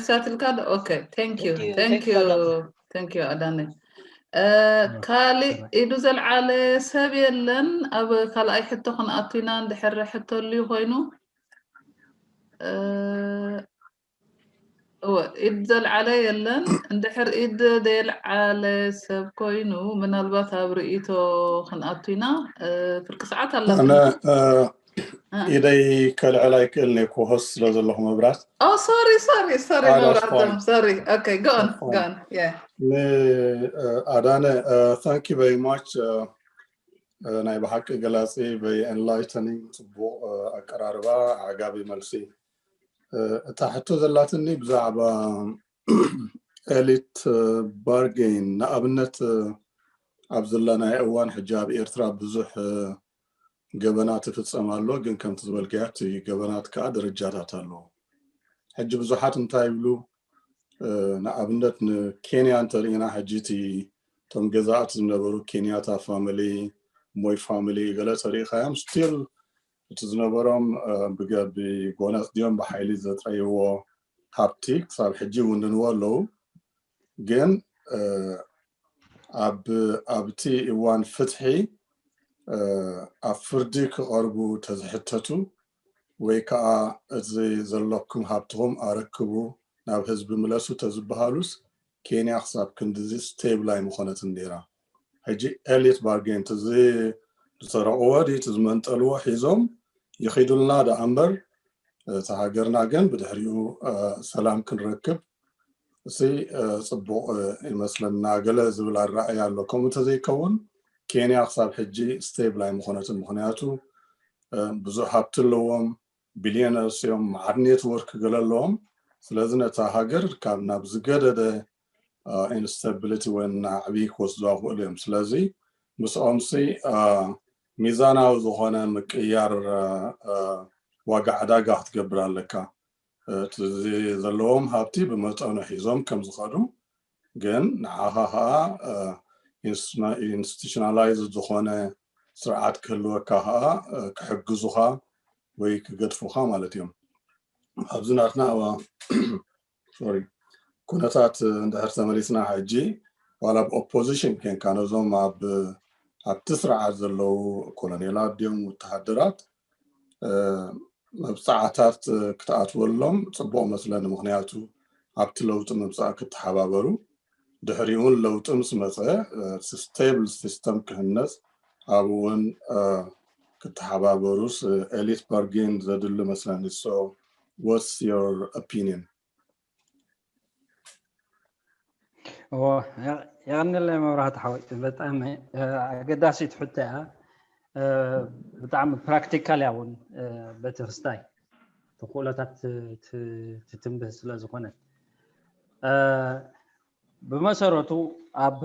መሊሳትልካ ዶ? Okay, thank you. Thank you, thank you, ኣዳነ። ካሊእ ኢዱ ዘልዓለ ሰብ የለን። ኣብ ካልኣይ ሕቶ ክንኣቱ ኢና፣ እንድሕር ሕቶ ኣልዩ ኮይኑ። እወ፣ ኢድ ዘልዓለ የለን። እንድሕር ኢድ ዘየልዓለ ሰብ ኮይኑ፣ ምናልባት ኣብ ርእይቶ ክንኣቱ ኢና። ፍርቂ ሰዓት ኣላ። ኣነ ኢደይ ከልዕል ኣይክእልን እየ፣ ኮሆስ ስለ ዘለኹ መብራት። Oh, sorry, sorry, sorry፣ መብራቶም፣ sorry። Okay, go on, go on. Yeah. ንኣዳነ፣ thank you very much። ናይ ብሓቂ ገላጺ፣ very enlightening፣ ጽቡቕ ኣቀራርባ፣ ዓጋቢ መልሲ። እታ ሕቶ ዘላትኒ ብዛዕባ elite bargain፣ ንኣብነት ኣብ ዘለናዮ እዋን ሕጂ ኣብ ኤርትራ ብዙሕ ገበናት ይፍጸም ኣሎ፣ ግን ከምቲ ዝበልካዮ እቲ ገበናት ከኣ ደረጃታት ኣለዎ። ሕጂ ብዙሓት እንታይ ይብሉ፣ ንኣብነት ንኬንያ እንተሪኢና፣ ሕጂ እቲ እቶም ገዛእቲ ዝነበሩ ኬንያታ ፋሚሊ፣ ሞይ ፋሚሊ ገለ ተሪኢኻዮም፣ still እቲ ዝነበሮም ብገቢ ጎነጽ ድዮም ብሓይሊ ዘጥረይዎ ሃብቲ ክሳብ ሕጂ ይውንንዎ ኣለዉ። ግን ኣብ ኣብቲ እዋን ፍትሒ ኣብ ፍርዲ ክቐርቡ ተዝሕተቱ፣ ወይ ከዓ እዚ ዘለኩም ሃብትኹም ኣረክቡ፣ ናብ ህዝቢ ምለሱ ተዝበሃሉስ፣ ኬንያ ክሳብ ክንድዚ ስቴብል ኣይምኾነትን ነይራ። ሕጂ elite bargain፣ እዚ ዝሰረቕዎ ድዩ፣ እቲ ዝመንጠልዎ ሒዞም ይኺዱልና ደኣ እምበር፣ እቲ ሃገርና ግን ብድሕሪኡ ሰላም ክንረክብ፣ እዚ ጽቡቕ ይመስለና። ገለ ዝብል ኣረኣእያ ኣሎ። ከምኡ እንተዘይከውን፣ ኬንያ ክሳብ ሕጂ ስቴብል ኣይምኾነትን። ምኽንያቱ ብዙሕ ሃብቲ ኣለዎም፣ ቢልዮነርስ እዮም፣ መዓት ኔትወርክ ገለ ኣለዎም። ስለዚ ነታ ሃገር ካብ ናብ ዝገደደ ኢንስታቢሊቲ ወይ ናዕቢ ክወስድዋ ይኽእሉ እዮም። ስለዚ ምስኦምሲ ሚዛናዊ ዝኾነ ምቅያር ዋጋ ዕዳጋ ክትገብር ኣለካ። እቲ ዘለዎም ሃብቲ ብመጠኑ ሒዞም ከም ዝኸዱ፣ ግን ንዓኻ ኸዓ ኢንስቲቱሽናላይዝ ዝኾነ ስርዓት ክህልወካ ኸዓ ክሕግዙኻ ወይ ክገድፉኻ ማለት እዮም። ኣብዚ ናትና ሶሪ፣ ኩነታት እንድሕር ተመሊስና፣ ሕጂ ዋላ ኣብ ኦፖዚሽን ኬንካ ነዞም ኣብ ኣብቲ ስርዓት ዘለዉ ኮሎኔላት ድዮም ወተሃደራት መብጻዕታት ክትኣትወሎም ጽቡቕ መስለኒ። ምኽንያቱ ኣብቲ ለውጢ ምምጻእ ክተሓባበሩ፣ ድሕሪኡ እውን ለውጢ ምስ መጸ ስቴብል ሲስተም ክህነጽ ኣብኡ እውን ክተሓባበሩስ ኤሊት ባርጌን ዘድሊ መስለኒ። So what's your opinion? የቐንለይ መብራህቲ ሓወይ፣ በጣም ኣገዳሲት ሕቶ እያ። ብጣዕሚ ፕራክቲካል እያ እውን፣ በቲ ክስታይ ተኽእሎታት ትትንብህ ስለ ዝኾነት። ብመሰረቱ ኣብ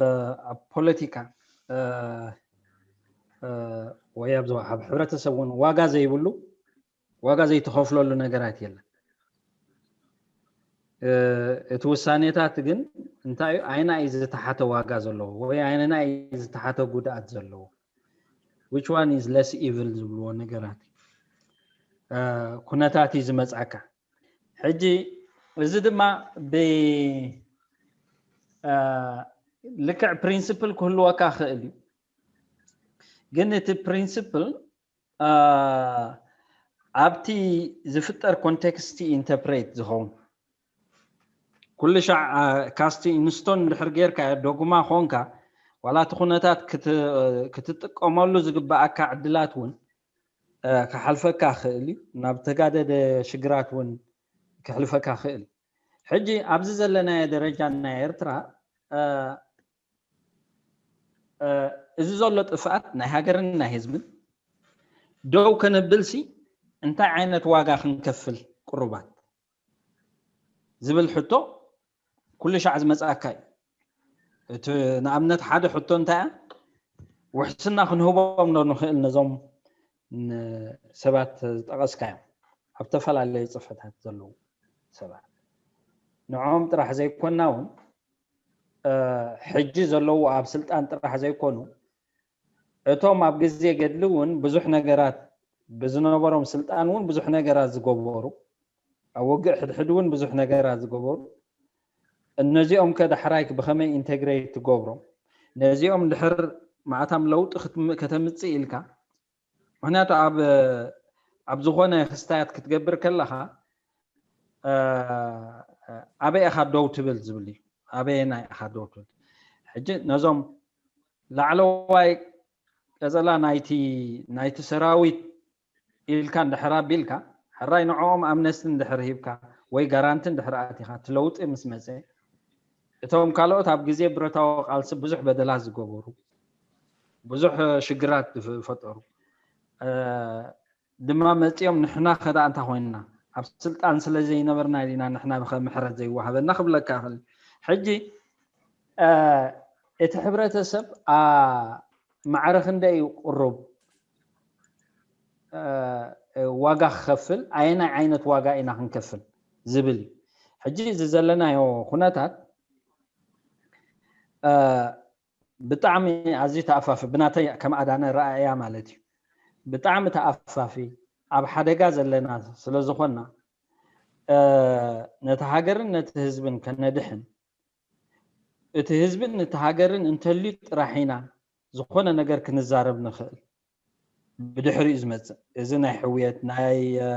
ኣብ ፖለቲካ ወይ ኣብ ኣብ ሕብረተሰብ እውን ዋጋ ዘይብሉ፣ ዋጋ ዘይተኸፍለሉ ነገራት የለን። እቲ ውሳኔታት ግን እንታይ እዩ? ኣየናይ እዩ ዝተሓተ ዋጋ ዘለዎ ወይ ኣየናይ እዩ ዝተሓተ ጉድኣት ዘለዎ? Which one is less evil ዝብልዎ ነገራት ኩነታት እዩ ዝመፅኣካ። ሕጂ እዚ ድማ ብ ልክዕ ፕሪንስፕል ክህልወካ ክእል እዩ፣ ግን እቲ ፕሪንስፕል ኣብቲ ዝፍጠር ኮንቴክስቲ ኢንተርፕሬት ዝኸውን ኩሉ ሻዕ ካስቲ ኢንስቶን እንድሕር ጌርካ ዶግማ ኾንካ ዋላ እቲ ኩነታት ክትጥቀመሉ ዝግበኣካ ዕድላት እውን ክሓልፈካ ክእል እዩ። ናብ ተጋደደ ሽግራት እውን ክሕልፈካ ክእል። ሕጂ ኣብዚ ዘለናዮ ደረጃ ናይ ኤርትራ እዚ ዘሎ ጥፍኣት ናይ ሃገርን ናይ ህዝብን ደው ከነብልሲ እንታይ ዓይነት ዋጋ ክንከፍል ቅሩባት ዝብል ሕቶ ኩሉ ሻዕ ዝመፅኣካ እዩ። እቲ ንኣብነት ሓደ ሕቶ እንታይ እያ? ውሕስና ክንህቦም ዶ ንኽእል ነዞም ሰባት ዝጠቐስካዮም ኣብ ተፈላለዩ ፅፈታት ዘለዉ ሰባት? ንዕኦም ጥራሕ ዘይኮና እውን ሕጂ ዘለዉ ኣብ ስልጣን ጥራሕ ዘይኮኑ እቶም ኣብ ግዜ ገድሊ እውን ብዙሕ ነገራት ብዝነበሮም ስልጣን እውን ብዙሕ ነገራት ዝገበሩ ኣብ ወግእ ሕድሕድ እውን ብዙሕ ነገራት ዝገበሩ። እነዚኦም ከ ዳሕራይ ብኸመይ ኢንተግሬት ትገብሮም? ነዚኦም ድሕር ማዕታም ለውጢ ክትም- ከተምጽእ ኢልካ፣ ምክንያቱ ኣብ ኣብ ዝኾነ ክስታያት ክትገብር ከለኻ፣ እ፣ ኣበይ ኢኻ ደው ትብል ዝብል እዩ። ኣበየናይ ኢኻ ደው ትብል? ሕጂ ነዞም ላዕለዋይ ቀጸላ ናይቲ ናይቲ ሰራዊት ኢልካ እንድሕር ኣቢልካ፣ ሕራይ ንዕኦም ኣምነስቲ እንድሕር ሂብካ ወይ ጋራንቲ እንድሕር ኣቲኻ፣ እቲ ለውጢ ምስ መጸ፣ እቶም ካልኦት ኣብ ግዜ ብረታዊ ቃልሲ ብዙሕ በደላት ዝገበሩ፣ ብዙሕ ሽግራት ዝፈጠሩ፣ እ፣ ድማ መጺኦም ንሕና ከ ደኣ እንታ ኮይንና፣ ኣብ ስልጣን ስለ ዘይነበርና ዲና ንሕና ብኸ ምሕረት ዘይወሃበና ክብለካ ይኽእል። ሕጂ፣ እ፣ እቲ ሕብረተሰብ፣ ኣ፣ ማዕረ ክንደይ እዩ ቅሩብ፣ እ፣ ዋጋ ክኸፍል፣ ኣየናይ ዓይነት ዋጋ ኢና ክንከፍል ዝብል እዩ። ሕጂ እዚ ዘለናዮ ኩነታት፣ እ፣ ብጣዕሚ ኣዝዩ ተኣፋፊ፣ ብናተይ ከም ኣዳነ ረኣያ ማለት እዩ። ብጣዕሚ ተኣፋፊ፣ ኣብ ሓደጋ ዘለና ስለ ዝኾንና፣ እ፣ ነቲ ሃገርን ነቲ ህዝብን ከነድሕን፣ እቲ ህዝብን እቲ ሃገርን እንተልዩ ጥራሕ ኢና ዝኾነ ነገር ክንዛረብ ንኽእል። ብድሕሪኡ ዝመጽእ፣ እዚ ናይ ሕውየት፣ ናይ፣ እ፣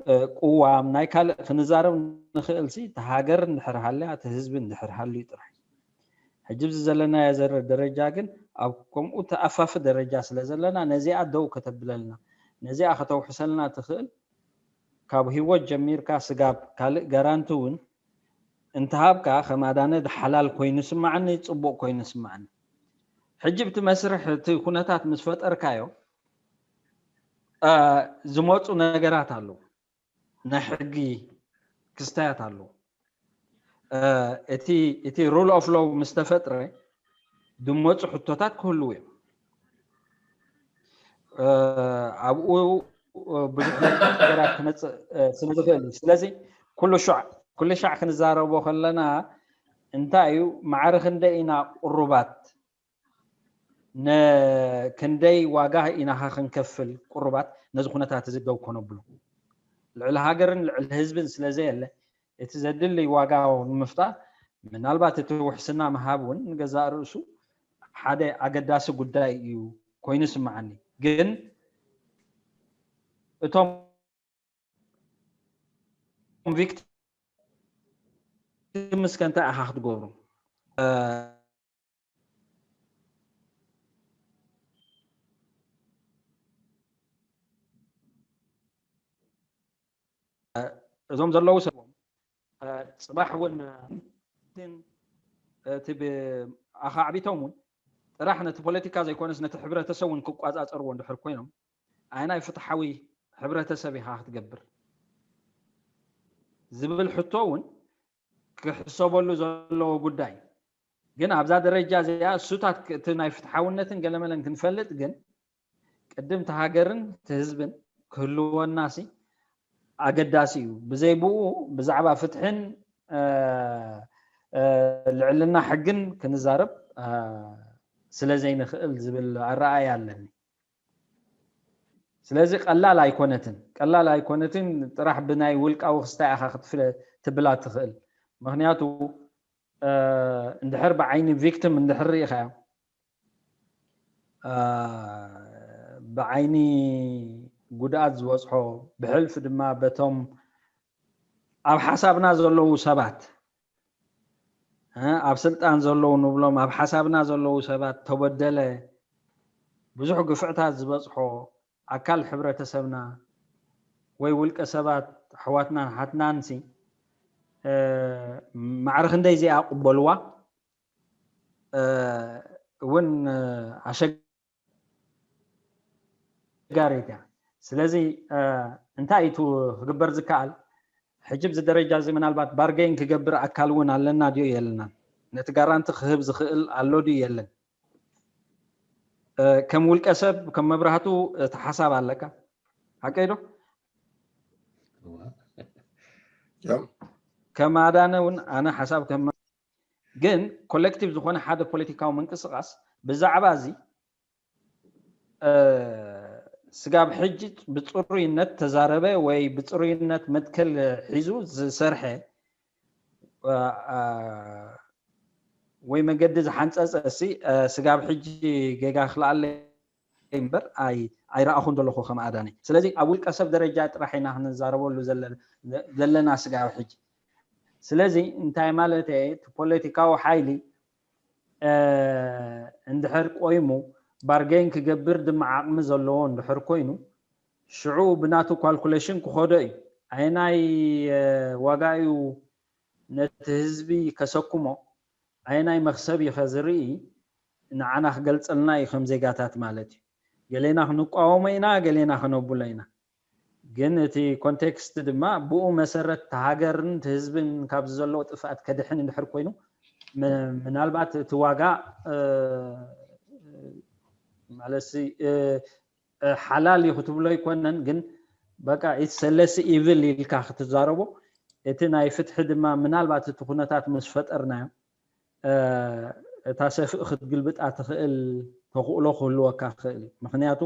እ፣ ቅዋም፣ ናይ ካልእ ክንዛረብ ንኽእል ሲ፣ እቲ ሃገር እንድሕር ሃልያ፣ እቲ ህዝቢ እንድሕር ሃልዩ ጥራሕ። ሕጂ ኣብዚ ዘለናዮ ዘረ-፣ ደረጃ ግን ኣብ ከምኡ ተኣፋፊ ደረጃ ስለ ዘለና፣ ነዚኣ ደው ከተብለልና፣ ነዚኣ ከተውሕሰልና ትኽእል፣ ካብ ህይወት ጀሚርካ ስጋብ ካልእ ጋራንቲ እውን እንተሃብካ፣ ከም ኣዳነ ሓላል ኮይኑ ይስማዓኒ፣ ጽቡቕ ኮይኑ ይስማዓኒ። ሕጂ ብቲ መስርሕ እቲ ኩነታት ምስ ፈጠርካዮ፣ እ፣ ዝመጹ ነገራት ኣለዉ። ናይ ሕጊ ክስታያት ኣለዉ። እ፣ እቲ እቲ ሩል ኦፍ ሎው ምስ ተፈጥረ ዝመጹ ሕቶታት ክህልዉ እዮም። እ፣ ኣብኡ፣ እ፣ ብዙሕ ነገራት ክመጽእ፣ እ፣ ስለ ዝኽእል እዩ። ስለዚ ኩሉ ሻዕ፣ ኩሉ ሻዕ ክንዛረቦ ከለና እንታይ እዩ፣ ማዕረ ክንደይ ኢና ቅሩባት፣ ነ-፣ ክንደይ ዋጋ ኢና ኸ ክንከፍል ቅሩባት ነዚ ኩነታት እዚ ደው ከነብሎ? ልዕሊ ሃገርን ልዕሊ ህዝብን ስለ ዘየለ፣ እቲ ዘድሊ ዋጋ ንምፍጣር፣ ምናልባት እቲ ውሕስና ምሃብ እውን ንገዛእ ርእሱ ሓደ ኣገዳሲ ጉዳይ እዩ ኮይኑ ይስምዓኒ። ግን እቶም ቪክቲምስ ከ እንታይ ኢኻ ክትገብሮም? እ፣ እዞም ዘለዉ ሰቦም፣ እ፣ ጽባሕ እውን፣ እ፣ እቲ ብ-፣ ኣኻዕቢቶም እውን ጥራሕ ነቲ ፖለቲካ ዘይኮነስ ነቲ ሕብረተሰብ እውን ክቋጻጸርዎ እንድሕር ኮይኖም፣ ኣየናይ ፍትሓዊ ሕብረተሰብ ኢኻ ክትገብር ዝብል ሕቶ እውን ክሕሰበሉ ዘለዎ ጉዳይ። ግን ኣብዛ ደረጃ እዚኣ እሱታት ክ-፣ እቲ ናይ ፍትሓውነትን ገለመለን ክንፈልጥ ግን ቅድም እቲ ሃገርን እቲ ህዝብን ክህልወናሲ ኣገዳሲ እዩ። ብዘይ ብኡ ብዛዕባ ፍትሕን፣ እ፣ እ፣ ልዕልና ሕግን ክንዛረብ፣ እ፣ ስለ ዘይንኽእል ዝብል ኣረኣእያ ኣለኒ። ስለዚ ቀላል ኣይኮነትን፣ ቀላል ኣይኮነትን። ጥራሕ ብናይ ውልቃዊ ክስታይ ኢኻ ክትፍለ-፣ ትብላ ትኽእል። ምኽንያቱ፣ እ፣ እንድሕር ብዓይኒ ቪክቲም እንድሕር ርኢኻዮ፣ እ፣ ብዓይኒ ጉድኣት ዝበጽሖ፣ ብሕልፊ ድማ በቶም ኣብ ሓሳብና ዘለዉ ሰባት፣ እ፣ ኣብ ስልጣን ዘለዉ ንብሎም፣ ኣብ ሓሳብና ዘለዉ ሰባት ተበደለ፣ ብዙሕ ግፍዕታት ዝበጽሖ ኣካል ሕብረተሰብና ወይ ውልቀ ሰባት ኣሕዋትናን ሓትናንሲ፣ እ፣ ማዕረ ክንደይ እዚኣ ቅበልዋ፣ እ፣ እውን፣ እ፣ ኣሸጋሪት እያ። ስለዚ፣ እ፣ እንታይ እዩ እቲ ክግበር ዝከኣል? ሕጂ ኣብዚ ደረጃ እዚ ምናልባት ባርጌን ክገብር ኣካል እውን ኣለና ድዩ የለናን? ነቲ ጋራንቲ ክህብ ዝኽእል ኣሎ ድዩ የለን? እ፣ ከም ውልቀ ሰብ፣ ከም መብራህቱ እቲ ሓሳብ ኣለካ። ሓቀይ ዶ? እዋ። ከም ኣዳነ እውን ኣነ ሓሳብ ከም፣ ግን ኮሌክቲቭ ዝኾነ ሓደ ፖለቲካዊ ምንቅስቃስ ብዛዕባ እዚ፣ እ፣ ስጋብ ሕጂ ብፅሩይነት ተዛረበ ወይ ብፅሩይነት መትከል ሒዙ ዝሰርሐ ወይ መገዲ ዝሓንፀፀ ሲ ስጋብ ሕጂ ጌጋ ክልኣለ እምበር ኣይረኣኹን ዘለኹ ከም ኣዳኒ። ስለዚ ኣብ ውልቀ ሰብ ደረጃ ጥራሕ ኢና ክንዛረበሉ ዘለና ስጋብ ሕጂ። ስለዚ እንታይ ማለት እቲ ፖለቲካዊ ሓይሊ እንድሕር ቆይሙ ባርጌን ክገብር ድማ ዓቕሚ ዘለዎ እንድሕር ኮይኑ ሽዑ ብናቱ ካልኩሌሽን ክኸዶ እዩ። ኣየናይ ዋጋ እዩ ነቲ ህዝቢ ከሰክሞ፣ ኣየናይ መኽሰብ እዩ ከዝርኢ ንዓና ክገልፀልና እዩ ከም ዜጋታት ማለት እዩ። ገሌና ክንቋወሞ ኢና፣ ገሌና ክነብሎ ኢና። ግን እቲ ኮንቴክስት ድማ ብኡ መሰረት እቲ ሃገርን እቲ ህዝብን ካብዚ ዘለዎ ጥፍኣት ከድሕን እንድሕር ኮይኑ ምናልባት እቲ ዋጋ ማለት ሓላል እዩ ክትብሎ ኣይኮነን፣ ግን በቃ ኢትስ ለስ ኢቭል ኢልካ ክትዛረቦ እቲ ናይ ፍትሒ ድማ ምናልባት እቲ ኩነታት ምስ ፈጠርናዮ እታ ሰፍእ ክትግልብጣ ትኽእል ተኽእሎ ክህልወካ ክኽእል እዩ። ምክንያቱ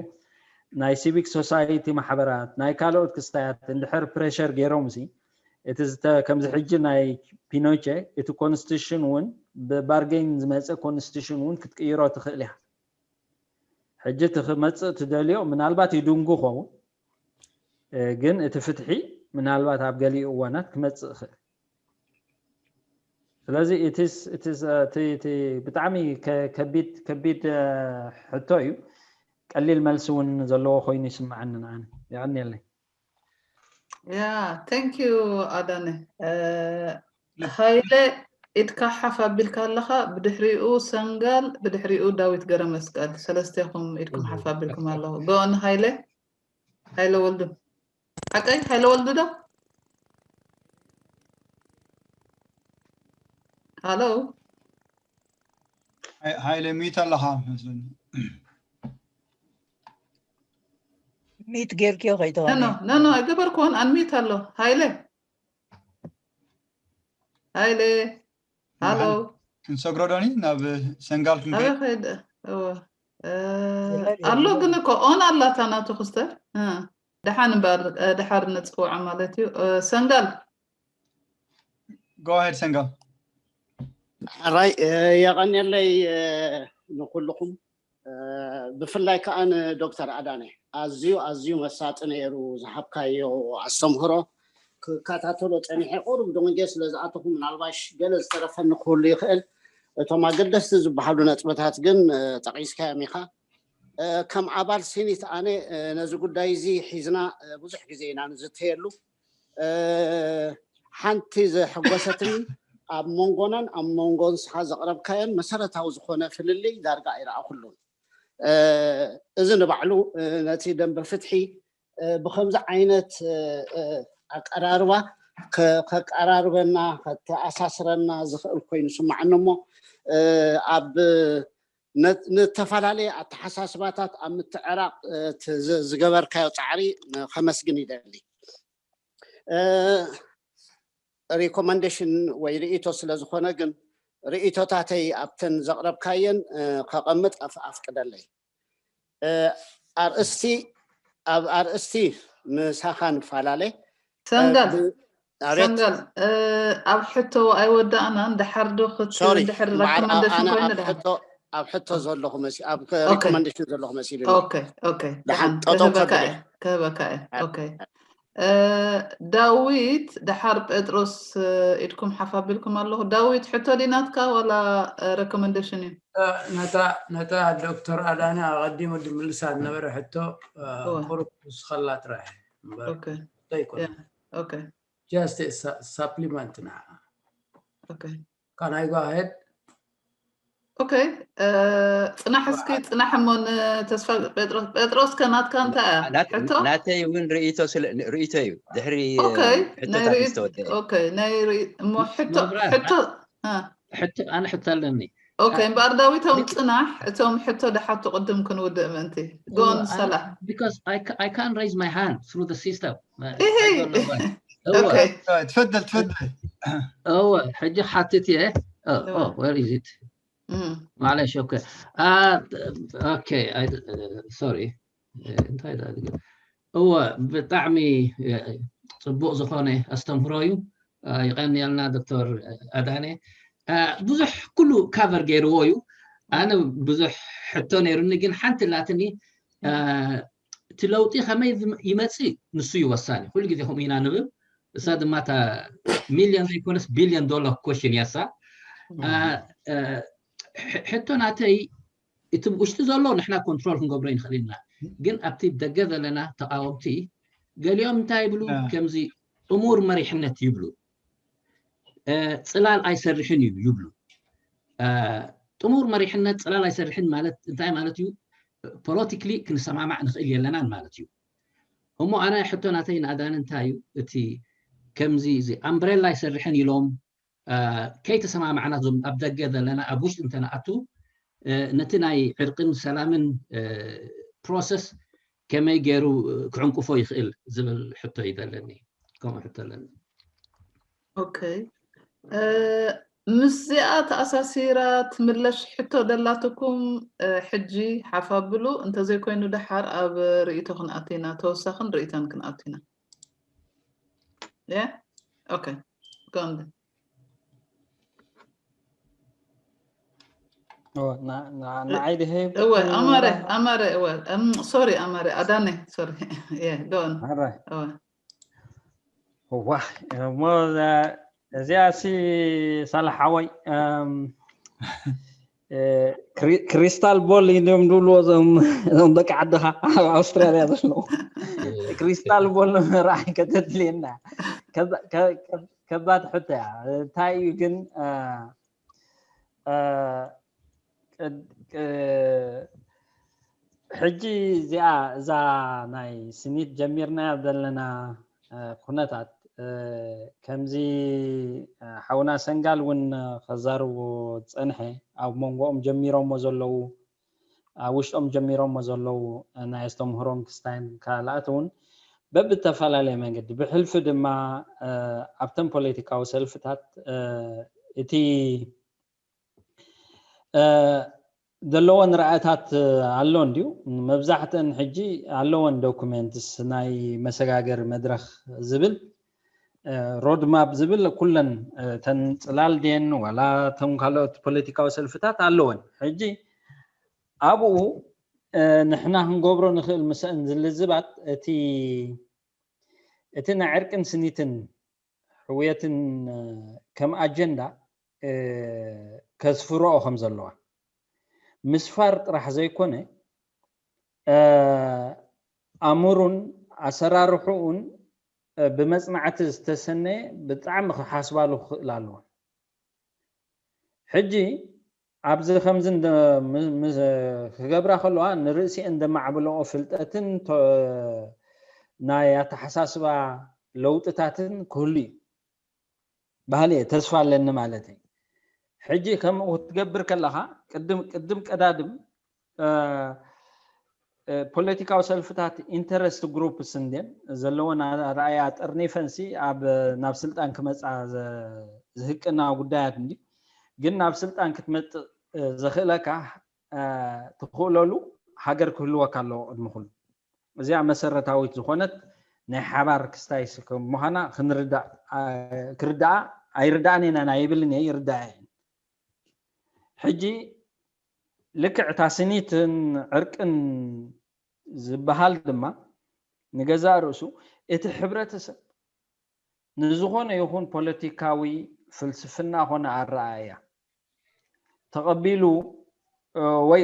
ናይ ሲቪክ ሶሳይቲ ማሕበራት ናይ ካልኦት ክስታያት እንድሕር ፕሬሸር ገይሮም ሲ እቲ ከምዚ ሕጂ ናይ ፒኖቼ እቲ ኮንስቲቱሽን እውን ብባርጌን ዝመፀ ኮንስቲቱሽን እውን ክትቅይሮ ትኽእል እያ። ሕጂ እቲ ክመፅእ ትደልዮ ምናልባት ይድንጉ ኸውን፣ ግን እቲ ፍትሒ ምናልባት ኣብ ገሊኡ እዋናት ክመፅእ ይኽእል። ስለዚ ብጣዕሚ ከቢድ ሕቶ እዩ። ቀሊል መልሲ እውን ዘለዎ ኮይኑ ይስምዓኒ ንዓኒ። የቐንየለይ። ያ thank you ኣዳነ። ሃይለ ኢድካ ሓፍ ኣቢልካ ኣለኻ፣ ብድሕሪኡ ሰንጋል፣ ብድሕሪኡ ዳዊት ገረመስቀል። ሰለስቴኹም ኢድኩም ሓፍ ኣቢልኩም ኣለኹ። ጎን ሃይለ፣ ሃይለ ወልዱ። ሓቀይ ሃይለ ወልዱ ዶ? ሃሎ ሃይለ ሚት ኣለኻ መስለኒ። ሚት ጌርክዮ ከይተዋኒ ኖ ኖ ኣይገበርኩዎን። ኣንሚት ኣሎ ሃይለ ሃይለ ሃሎ ክንሰግሮ ዶኒ ናብ ሰንጋል ክንከይድ ኣሎ። ግን እኮ ኦን ኣላታ ናቱ ክስተር ደሓን እምበር ደሓር ንፅውዖ ማለት እዩ። ሰንጋል go ahead ሰንጋል። ራይ የቐንየለይ ንኩልኹም ብፍላይ ከዓ ንዶክተር ኣዳነ ኣዝዩ ኣዝዩ መሳጢ ነይሩ ዝሃብካዮ ኣስተምህሮ ክከታተሎ ፀኒሐ። ቁሩብ ደንጌ ስለ ዝኣተኹ ምናልባሽ ገለ ዝተረፈኒ ክህሉ ይኽእል። እቶም ኣገደስቲ ዝበሃሉ ነጥብታት ግን ጠቒስካዮም ኢኻ። ከም ኣባል ሲኒት ኣነ ነዚ ጉዳይ እዚ ሒዝና ብዙሕ ግዜ ኢና ንዝተየሉ። ሓንቲ ዘሐጎሰትኒ ኣብ መንጎናን ኣብ መንጎ ንስኻ ዘቕረብካዮን መሰረታዊ ዝኾነ ፍልልይ ዳርጋ ኣይረኣኹሉን። እዚ ንባዕሉ ነቲ ደንበ ፍትሒ ብከምዚ ዓይነት ኣቀራርባ ከቀራርበና ከተኣሳስረና ዝኽእል ኮይኑ ስማዓኒ እሞ ኣብ ንተፈላለየ ኣተሓሳስባታት ኣብ ምትዕራቕ ዝገበርካዮ ፃዕሪ ከመስግን ይደሊ። ሪኮመንዴሽን ወይ ርእይቶ ስለ ዝኾነ ግን ርእይቶታተይ ኣብተን ዘቕረብካየን ከቐምጥ ኣፍቅደለይ። ኣርእስቲ ኣብ ኣርእስቲ ምሳኻ ንፈላለ ሰንጋል ሰንጋል ኣብ ሕቶ ኣይወዳእናን። ድሓር ዶ ክትድሕር ሪኮመንዴሽን ኮይኑ ድሓር ኣብ ሕቶ ዘለኹ መሲ ኣብ ሪኮመንዴሽን ዘለኹ መሲሉ ክህበካ እየ። ዳዊት ድሓር ጴጥሮስ ኢድኩም ሓፍ ኣቢልኩም ኣለኹ። ዳዊት ሕቶ ድዩ ናትካ ዋላ ሪኮመንዴሽን እዩ? ነታ ዶክተር ኣዳነ ኣቐዲሙ ድምልሳ ዝነበረ ሕቶ ቁሩብ ስኸላ ጥራሕ እምበር ኣይኮነ። ጀስት ሳፕሊመንት ንዓ ካናይ ጓሄድ ኦኬ። ፅናሕ እስኪ ፅናሕ እሞ ንተስፋ ጴጥሮስ ጴጥሮስ ከናትካ እንታይ እያ ሕቶ? ናተይ እውን ርእይቶ ስለ ርእይቶ እዩ። ድሕሪ ኦኬ ናይ ሕቶታት ርእይ- ዝተወደአ ኦኬ ናይ ርእይ- እሞ ሕቶ መብራት ሕቶ እ፣ ሕቶ ኣነ ሕቶ ኣለኒ። ኦኬ እምበኣር ዳዊቶም ፅናሕ እቶም ሕቶ ድሓቱ ቅድም ክንውድእ ምእንቲ ጎን ሰላ Because I, ca- I can't raise my hand through the system. Hey, hey. እወ Okay. ትፈደል ትፈደል እወ ሕጂ ሓትት እየ። Oh, እወ። Oh, where is it? እም። معلش okay. Uh, okay, I, uh, sorry. እንታይ ዳ እዎ፣ ብጣዕሚ ጽቡቕ ዝኾነ ኣስተምህሮ እዩ። ይቐንየልና ዶክተር ኣዳነ። ብዙሕ ኩሉ ካቨር ገይርዎ እዩ። ኣነ ብዙሕ ሕቶ ነይሩኒ፣ ግን ሓንቲ ላትኒ፣ እቲ ለውጢ ከመይ ይመጽእ ንሱ እዩ ወሳኒ። ኩሉ ግዜ ከምኡ ኢና ንብል። እሳ ድማ እታ ሚልዮን ዘይኮነስ ቢልዮን ዶላር ኮሽን እያ እሳ። ሕቶ ናተይ፣ እቲ ውሽጢ ዘሎ ንሕና ኮንትሮል ክንገብሮ ይንኽእል ኢና፣ ግን ኣብቲ ደገ ዘለና ተቃወምቲ ገሊኦም እንታይ ይብሉ? ከምዚ ጥሙር መሪሕነት ይብሉ፣ ጽላል ኣይሰርሕን እዩ ይብሉ። ጥሙር መሪሕነት፣ ጽላል ኣይሰርሕን ማለት እንታይ ማለት እዩ? ፖለቲክሊ ክንሰማማዕ ንኽእል የለናን ማለት እዩ። እሞ ኣነ ሕቶ ናተይ ንኣዳነ እንታይ እዩ? እቲ ከምዚ እዚ ኣምብሬላ ኣይሰርሕን ኢሎም ከይተሰማማዕና፣ ዞም ኣብ ደገ ዘለና ኣብ ውሽጢ እንተነኣቱ፣ ነቲ ናይ ዕርቅን ሰላምን ፕሮሰስ ከመይ ገይሩ ክዕንቅፎ ይኽእል ዝብል ሕቶ እዩ ዘለኒ። ከምኡ ሕቶ ኣለኒ። ኦኬ፣ ምስዚኣ ተኣሳሲራ ትምለሽ ሕቶ ደላትኩም ሕጂ ሓፍ ኣብሉ፣ እንተዘይኮይኑ ደሓር ኣብ ርእይቶ ክንኣቱ ኢና፣ ተወሳኽን ርእይቶን ክንኣቱ ኢና። ኦኬ፣ ጎንደ ንዓይ ድሄ እወ ኣማረ ኣማረ እወ ሶሪ ኣማረ ኣዳነ ሶሪ ጎን ዋ እሞ እዚኣ ሲ ሳላሓወይ ክሪስታል ቦል እዮም ድብልዎ እዞም ደቂ ዓድኻ ኣብ ኣውስትራልያ ዘለዉ ክሪስታል ቦል ንምርኣይ ከተድልየና ከባድ ሕቶ እያ። እንታይ እዩ ግን ሕጂ እዚኣ እዛ ናይ ስኒት ጀሚርናያ ዘለና ኩነታት ከምዚ ሓውና ሰንጋል እውን ከዛርቦ ዝፀንሐ ኣብ መንጎኦም ጀሚሮሞ ዘለዉ ኣብ ውሽጦም ጀሚሮሞ ዘለዉ ናይ ኣስተምህሮን ክስታይን ካልኣት እውን በብተፈላለየ መንገዲ ብሕልፊ ድማ ኣብተን ፖለቲካዊ ሰልፍታት እቲ ዘለወን ራእታት ኣሎ እንድዩ። መብዛሕተን ሕጂ ኣለወን ዶኩሜንትስ ናይ መሰጋገሪ መድረኽ ዝብል ሮድማፕ ዝብል ኩለን ተን ፅላል ድየን ዋላ ተን ካልኦት ፖለቲካዊ ሰልፍታት ኣለወን። ሕጂ ኣብኡ ንሕና ክንገብሮ ንኽእል ምስአን ዝልዝባት እቲ እቲ ናይ ዕርቅን ስኒትን ሕውየትን ከም ኣጀንዳ ከስፍርኦ ከም ዘለዋ ምስፋር ጥራሕ ዘይኮነ ኣምሩን ኣሰራርሕኡን ብመፅናዕቲ ዝተሰነየ ብጣዕሚ ክሓስባሉ ክኽእል ኣለዎ። ሕጂ ኣብዚ ከምዚ ክገብራ ከለዋ ንርእሲአን ዘማዕብለኦ ፍልጠትን ናይ ኣተሓሳስባ ለውጥታትን ክህሉ እዩ ባህሊ እየ ተስፋ ኣለኒ ማለት እዩ። ሕጂ ከምኡ ክትገብር ከለኻ ቅድም ቀዳድም ፖለቲካዊ ሰልፍታት ኢንተረስት ግሩፕስ እንድን ዘለወን ኣረኣያ ጠርኒፈንሲ ኣብ ናብ ስልጣን ክመፃ ዝህቅና ጉዳያት እንዲ ግን ናብ ስልጣን ክትመፅእ ዘኽእለካ ትኽእለሉ ሃገር ክህልወካ ኣለዎ ቅድሚ ኩሉ። እዚኣ መሰረታዊት ዝኾነት ናይ ሓባር ክስታይ ምዃና ክርዳኣ ኣይርዳኣን ኢና ናይ ይብልን እየ ይርዳኣ እየ። ሕጂ ልክዕ እታ ስኒትን ዕርቅን ዝበሃል ድማ ንገዛእ ርእሱ እቲ ሕብረተሰብ ንዝኾነ ይኹን ፖለቲካዊ ፍልስፍና ኾነ ኣረኣእያ ተቐቢሉ ወይ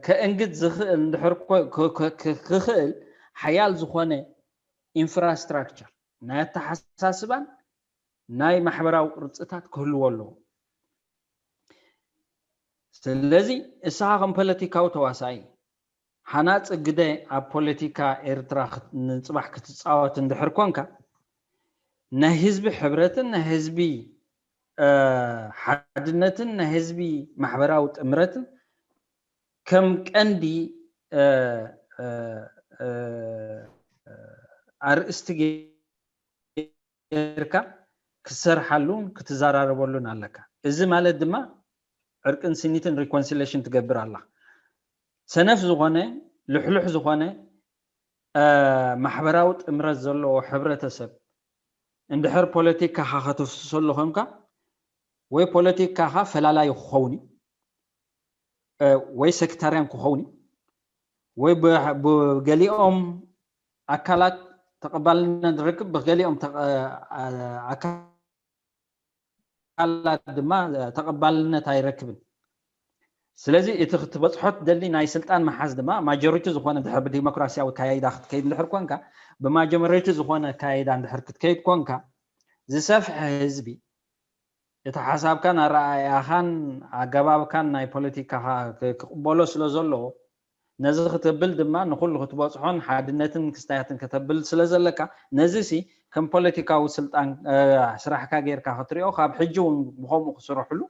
ከእንግድ ዝኽእል እንድሕር ክኽእል ሓያል ዝኾነ ኢንፍራስትራክቸር ናይ ኣተሓሳስባን ናይ ማሕበራዊ ቅርፅታት ክህልዎ ኣለዎ። ስለዚ እስኻ ከም ፖለቲካዊ ተዋሳኢ ሃናፂ ግደ ኣብ ፖለቲካ ኤርትራ ንፅባሕ ክትፃወት እንድሕር ኮንካ ናይ ህዝቢ ሕብረትን ናይ ህዝቢ ሓድነትን ናይ ህዝቢ ማሕበራዊ ጥምረትን ከም ቀንዲ ኣርእስቲ ጌርካ ክትሰርሓሉን ክትዘራረበሉን ኣለካ። እዚ ማለት ድማ ዕርቅን ስኒትን ሪኮንሲሌሽን ትገብር ኣላ። ሰነፍ ዝኾነ ልሕሉሕ ዝኾነ ማሕበራዊ ጥምረት ዘለዎ ሕብረተሰብ እንድሕር ፖለቲካኻ ከተፍስሰሉ ኮንካ፣ ወይ ፖለቲካኻ ፈላላዩ ክኸውን እዩ፣ ወይ ሰክታርያን ክኸውን እዩ፣ ወይ ብገሊኦም ኣካላት ተቐባልነት ዝረክብ፣ ብገሊኦም ኣካላት ድማ ተቐባልነት ኣይረክብን። ስለዚ እቲ ክትበፅሖ ትደሊ ናይ ስልጣን መሓዝ ድማ ማጆሪቲ ዝኾነ ድሕር ብዲሞክራሲያዊ ካይዳ ክትከይድ እንድሕር ኮንካ፣ ብማጆሪቲ ዝኾነ ካይዳ እንድሕር ክትከይድ ኮንካ፣ ዝሰፍሐ ህዝቢ እቲ ሓሳብካን ኣረኣእያኻን ኣገባብካን ናይ ፖለቲካኻ ክቕበሎ ስለ ዘለዎ፣ ነዚ ክትብል ድማ ንኹሉ ክትበፅሖን ሓድነትን ክስታያትን ከተብል ስለ ዘለካ፣ ነዚ ሲ ከም ፖለቲካዊ ስልጣን ስራሕካ ጌርካ ክትሪኦ፣ ካብ ሕጂ እውን ብኸምኡ ክስርሕሉ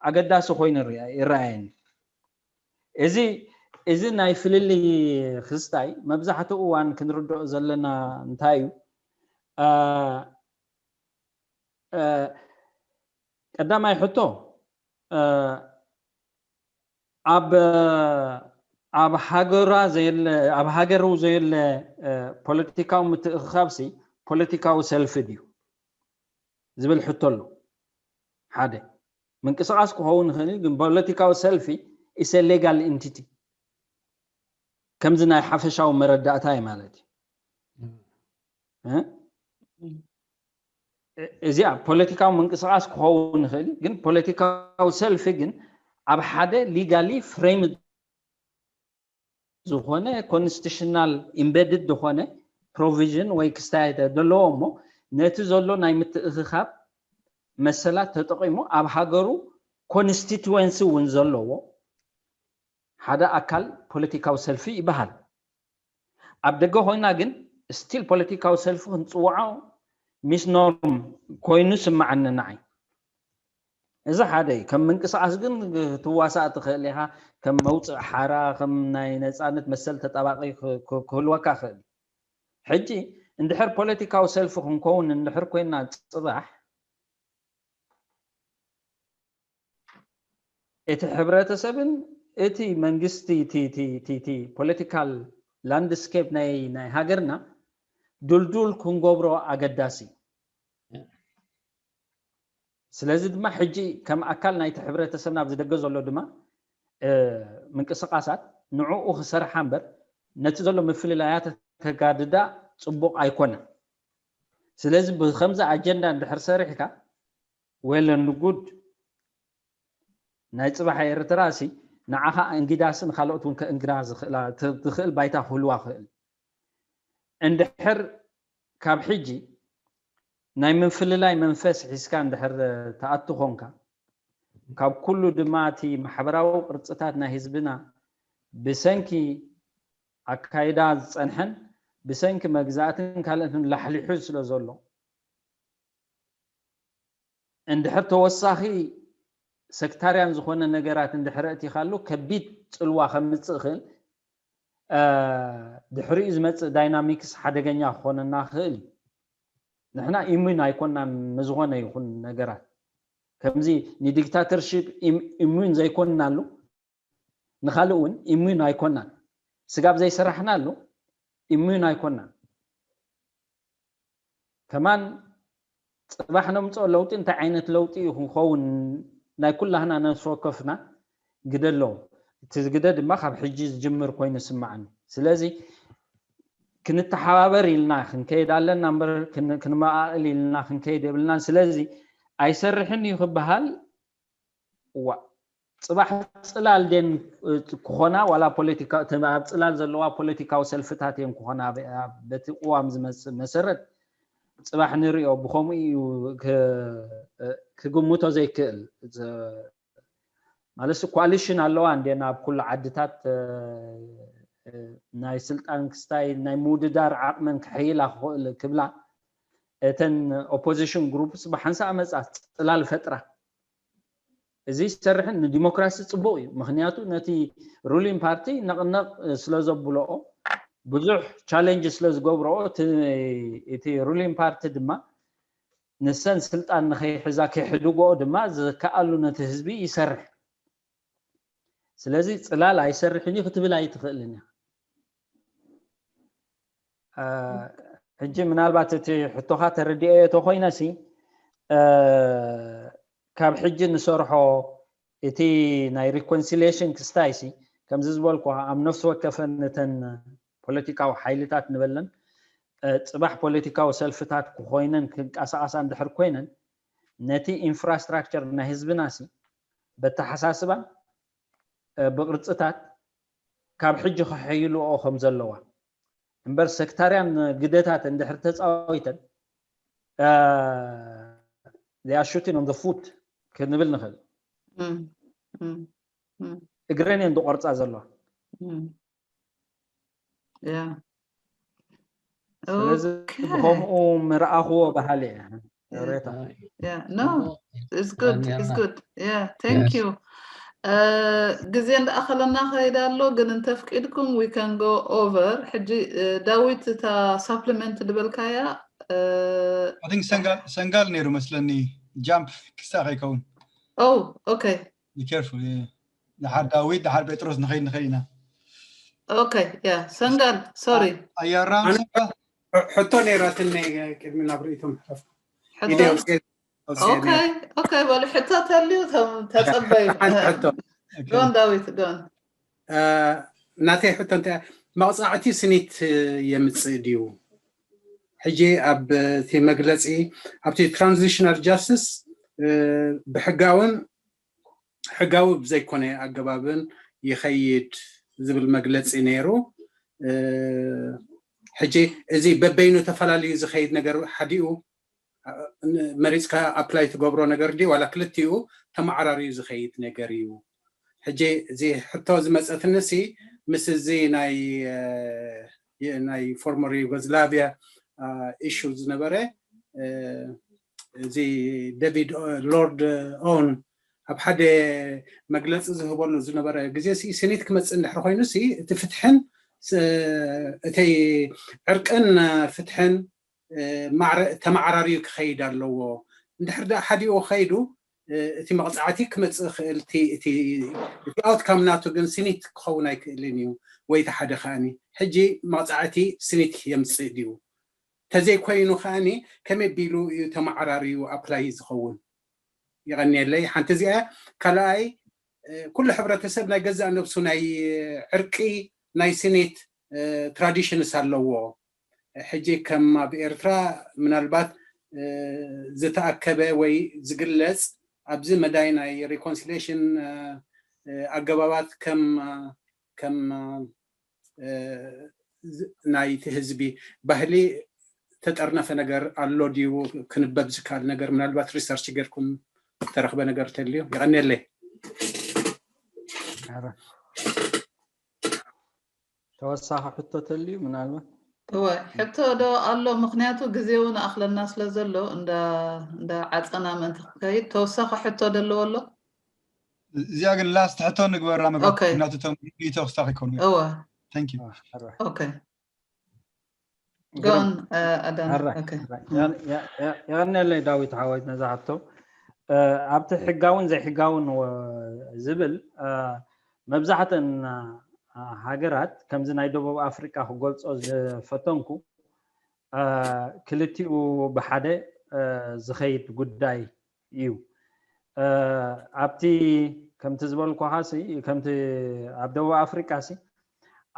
ኣገዳሲ ኮይኑ ይረኣየኒ። እዚ እዚ ናይ ፍልልይ ክስታይ መብዛሕትኡ እዋን ክንርድኦ ዘለና እንታይ እዩ? ቀዳማይ ሕቶ፣ ኣብ ኣብ ሃገራ ዘየለ ኣብ ሃገሩ ዘየለ ፖለቲካዊ ምትእኽኻብሲ ፖለቲካዊ ሰልፊ ድዩ ዝብል ሕቶ ኣሎ። ሓደ ምንቅስቃስ ክኸውን ይኽእል፣ ግን ፖለቲካዊ ሰልፊ ኢሰ ሌጋል ኢንቲቲ ከምዚ ናይ ሓፈሻዊ መረዳእታ እዩ ማለት እዩ። እዚኣ ፖለቲካዊ ምንቅስቃስ ክኸውን ይኽእል፣ ግን ፖለቲካዊ ሰልፊ ግን ኣብ ሓደ ሊጋሊ ፍሬም ዝኾነ ኮንስቲቱሽናል ኢምቤድድ ዝኾነ ፕሮቪዥን ወይ ክስታይ ዘለዎ እሞ ነቲ ዘሎ ናይ ምትእኽኻብ መሰላት ተጠቒሙ ኣብ ሃገሩ ኮንስቲትወንሲ እውን ዘለዎ ሓደ ኣካል ፖለቲካዊ ሰልፊ ይበሃል። ኣብ ደገ ኮይና ግን ስቲል ፖለቲካዊ ሰልፊ ክንፅውዖ ሚስ ኖርም ኮይኑ ስማዓኒ ንዓይ። እዚ ሓደ እዩ። ከም ምንቅስቃስ ግን ክትዋሳእ ትኽእል ኢኻ። ከም መውፅእ ሓራ፣ ከም ናይ ነፃነት መሰል ተጣባቂ ክህልወካ ክእል። ሕጂ እንድሕር ፖለቲካዊ ሰልፊ ክንከውን እንድሕር ኮይና ፅባሕ እቲ ሕብረተሰብን እቲ መንግስቲ እቲ ፖለቲካል ላንድስኬፕ ናይ ናይ ሃገርና ድልዱል ክንገብሮ ኣገዳሲ እዩ። ስለዚ ድማ ሕጂ ከም ኣካል ናይቲ ሕብረተሰብና ኣብዚ ደገ ዘሎ ድማ ምንቅስቃሳት ንዕኡ ክሰርሓ እምበር ነቲ ዘሎ ምፍልላያት ከጋድዳ ፅቡቕ ኣይኮነን። ስለዚ ብከምዚ ኣጀንዳ እንድሕር ሰሪሕካ well and good፣ ናይ ፅባሕ ኤርትራ ሲ ንዓኻ እንግዳሲ ንካልኦት እውን ከእንግዳ ዝኽእል ባይታ ክህልዋ ክእል። እንድሕር ካብ ሕጂ ናይ ምፍልላይ መንፈስ ሒዝካ እንድሕር ትኣቱ ኮንካ፣ ካብ ኩሉ ድማ እቲ ማሕበራዊ ቅርፅታት ናይ ህዝብና ብሰንኪ ኣካይዳ ዝፀንሐን ብሰንኪ መግዛእትን ካልኦትን ላሕሊሑ ስለ ዘሎ፣ እንድሕር ተወሳኺ ሰክታርያን ዝኾነ ነገራት እንድሕር ኣእቲኻሉ ከቢድ ፅልዋ ከምፅእ ይኽእል። ድሕሪኡ ዝመፅእ ዳይናሚክስ ሓደገኛ ክኾነና ክኽእል እዩ። ንሕና ኢሙን ኣይኮናን ንዝኾነ ይኹን ነገራት። ከምዚ ንዲክታተርሺፕ ኢሙን ዘይኮንናሉ ንኻልእ እውን ኢሙን ኣይኮናን። ስጋብ ዘይሰራሕናሉ ኢሙን ኣይኮናን። ከማን ፅባሕ ነምፅኦ ለውጢ እንታይ ዓይነት ለውጢ እዩ ክኸውን ናይ ኩላህና ነፍሲ ወከፍና ግደ ኣለዎ። እቲ ግደ ድማ ካብ ሕጂ ዝጅምር ኮይኑ ይስማዓኒ። ስለዚ ክንተሓባበር ኢልና ክንከይድ ኣለና እምበር ክንመኣእል ኢልና ክንከይድ የብልናን። ስለዚ ኣይሰርሕን እዩ ክበሃል እዋ ፅባሕ ፅላል ደን ክኾና ዋላ ፖለቲካ ኣብ ፅላል ዘለዋ ፖለቲካዊ ሰልፍታት እየን ክኾና በቲ ቅዋም ዝመፅእ መሰረት ፅባሕ ንሪኦ ብከምኡ እዩ ክግምቶ ዘይክእል። ማለት ኮሊሽን ኣለዋ እንደ ናብ ኩሉ ዓድታት ናይ ስልጣን ክስታይ ናይ ምውድዳር ዓቕመን ክሕይላ ክኽእል ክብላ እተን ኦፖዚሽን ግሩፕስ ብሓንሳእ መፃ ፅላል ፈጥራ። እዚ ይሰርሕን ንዲሞክራሲ ፅቡቕ እዩ። ምክንያቱ ነቲ ሩሊን ፓርቲ ነቕነቕ ስለ ዘብልኦ ብዙሕ ቻሌንጅ ስለ ዝገብርኦ እቲ ሩሊን ፓርቲ ድማ ንሰን ስልጣን ንኸይሕዛ ከይሕድግኦ ድማ ዝከኣሉ ነቲ ህዝቢ ይሰርሕ። ስለዚ ፅላል ኣይሰርሕን እዩ ክትብል ኣይትኽእልን እያ። ሕጂ ምናልባት እቲ ሕቶኻ ተረዲኦዮ ተኾይነሲ ካብ ሕጂ ንሰርሖ እቲ ናይ ሪኮንሲሊሽን ክስታይ ሲ ከምዚ ዝበልኩ ኣብ ነፍሲ ወከፈን እተን ፖለቲካዊ ሓይልታት ንበለን ጽባሕ ፖለቲካዊ ሰልፍታት ክኮይነን ክንቀሳቀሳ እንድሕር ኮይነን ነቲ ኢንፍራስትራክቸር ናይ ህዝብና ሲ በተሓሳስባን ብቅርፅታት ካብ ሕጂ ክሕይልኦ ከም ዘለዋ እምበር ሰክታርያን ግደታት እንድሕር ተፃዊተን they are shooting on the foot ክንብል ንኽእል። እግረን እየን ዝቆርፃ ዘለዋ። ስለዚ ብከምኡ ምርኣኽዎ በሃሊ እየ። ግዜ እንዳኣኸለና ከይዳ ኣሎ፣ ግን እንተፍቂድኩም we can go over። ሕጂ ዳዊት እታ ሳፕሊመንት ዝበልካያ ሰንጋል ነይሩ መስለኒ፣ ጃምፕ ክሳ ከይከውን። Oh okay. Be careful. ድሓር ዳዊት ድሓር ጴጥሮስ ንኸይድ ንኸይድ ኢና። Okay, yeah. ሰንጋል፣ sorry. ኣያራም ሕቶ ነይራትኒ ቅድሚ ናብ ርእይቶም ሕለፍ። Okay, okay. በሉ ሕቶ ተልዩ ተጸበዩ። ጎን ዳዊት ጎን። ናተይ ሕቶ እንታይ፣ መቕፃዕቲ ስኒት የምፅእ ድዩ? ሕጂ ኣብ እቲ መግለፂ ኣብቲ ትራንዚሽናል ጃስቲስ ብሕጋውን ሕጋዊ ብዘይኮነ ኣገባብን ይኸይድ ዝብል መግለፂ ነይሩ። ሕጂ እዚ በበይኑ ተፈላለዩ ዝኸይድ ነገር ሓዲኡ መሪፅካ ኣፕላይ ትገብሮ ነገር ድዩ ዋላ ክልቲኡ ተመዓራርዩ ዝኸይድ ነገር እዩ? ሕጂ እዚ ሕቶ ዝመፀትኒ ሲ ምስ እዚ ናይ ናይ ፎርመር ዩጎዝላቪያ ኢሹ ዝነበረ እዚ ዴቪድ ሎርድ ኦን ኣብ ሓደ መግለፂ ዝህበሉ ዝነበረ ግዜ ሲ ስኒት ክመፅእ እንድሕር ኮይኑ ሲ እቲ ፍትሕን እተይ ዕርቅን ፍትሕን ተመዓራርዩ ክኸይድ ኣለዎ። እንድሕር ደኣ ሓዲኡ ከይዱ እቲ መቕፃዕቲ ክመፅእ ይኽእል፣ እቲ ኣውትካም ናቱ ግን ስኒት ክኸውን ኣይክእልን እዩ። ወይ እቲ ሓደ ከኣኒ ሕጂ መቕፃዕቲ ስኒት የምፅእ ድዩ? ተዘይኮይኑ ከኣኒ ከመይ ቢሉ እዩ ተመዓራርዩ ኣፕላይ ዝኸውን? ይቐንየለይ። ሓንቲ እዚኣ። ካልኣይ ኩሉ ሕብረተሰብ ናይ ገዛእ ነብሱ ናይ ዕርቂ ናይ ስኒት ትራዲሽንስ ኣለዎ። ሕጂ ከም ኣብ ኤርትራ ምናልባት ዝተኣከበ ወይ ዝግለጽ ኣብዚ መዳይ ናይ ሪኮንሲሌሽን ኣገባባት ከም ከም ናይቲ ህዝቢ ባህሊ ተጠርነፈ ነገር ኣሎ ድዩ? ክንበብ ዝከኣል ነገር ምናልባት ሪሰርች ጌርኩም ተረኽበ ነገር ተልዩ ይቐንየለይ። ተወሳኺ ሕቶ ተልዩ ምናልባት እወ ሕቶ ዶ ኣሎ? ምክንያቱ ግዜ እውን ኣኽለና ስለ ዘሎ እንዳ ዓፀና ምእንቲ ክከይድ ተወሳኺ ሕቶ ደለዎ ኣሎ? እዚኣ ግን ላስት ሕቶ ንግበራ መግባት ምክንያቱ እቶም ሪቶ ክስታኽ ይኮኑ። እወ Thank you። Okay. ጎን ኣዳን የቐንየለይ ዳዊት ሓወይ ነዛ ሕቶ። ኣብቲ ሕጋውን ዘይሕጋውን ዝብል መብዛሕተን ሃገራት ከምዚ ናይ ደቡብ ኣፍሪቃ ክገልፆ ዝፈተንኩ ክልቲኡ ብሓደ ዝኸይድ ጉዳይ እዩ። ኣብቲ ከምቲ ዝበልኩኻ ሲ ከምቲ ኣብ ደቡብ ኣፍሪቃ ሲ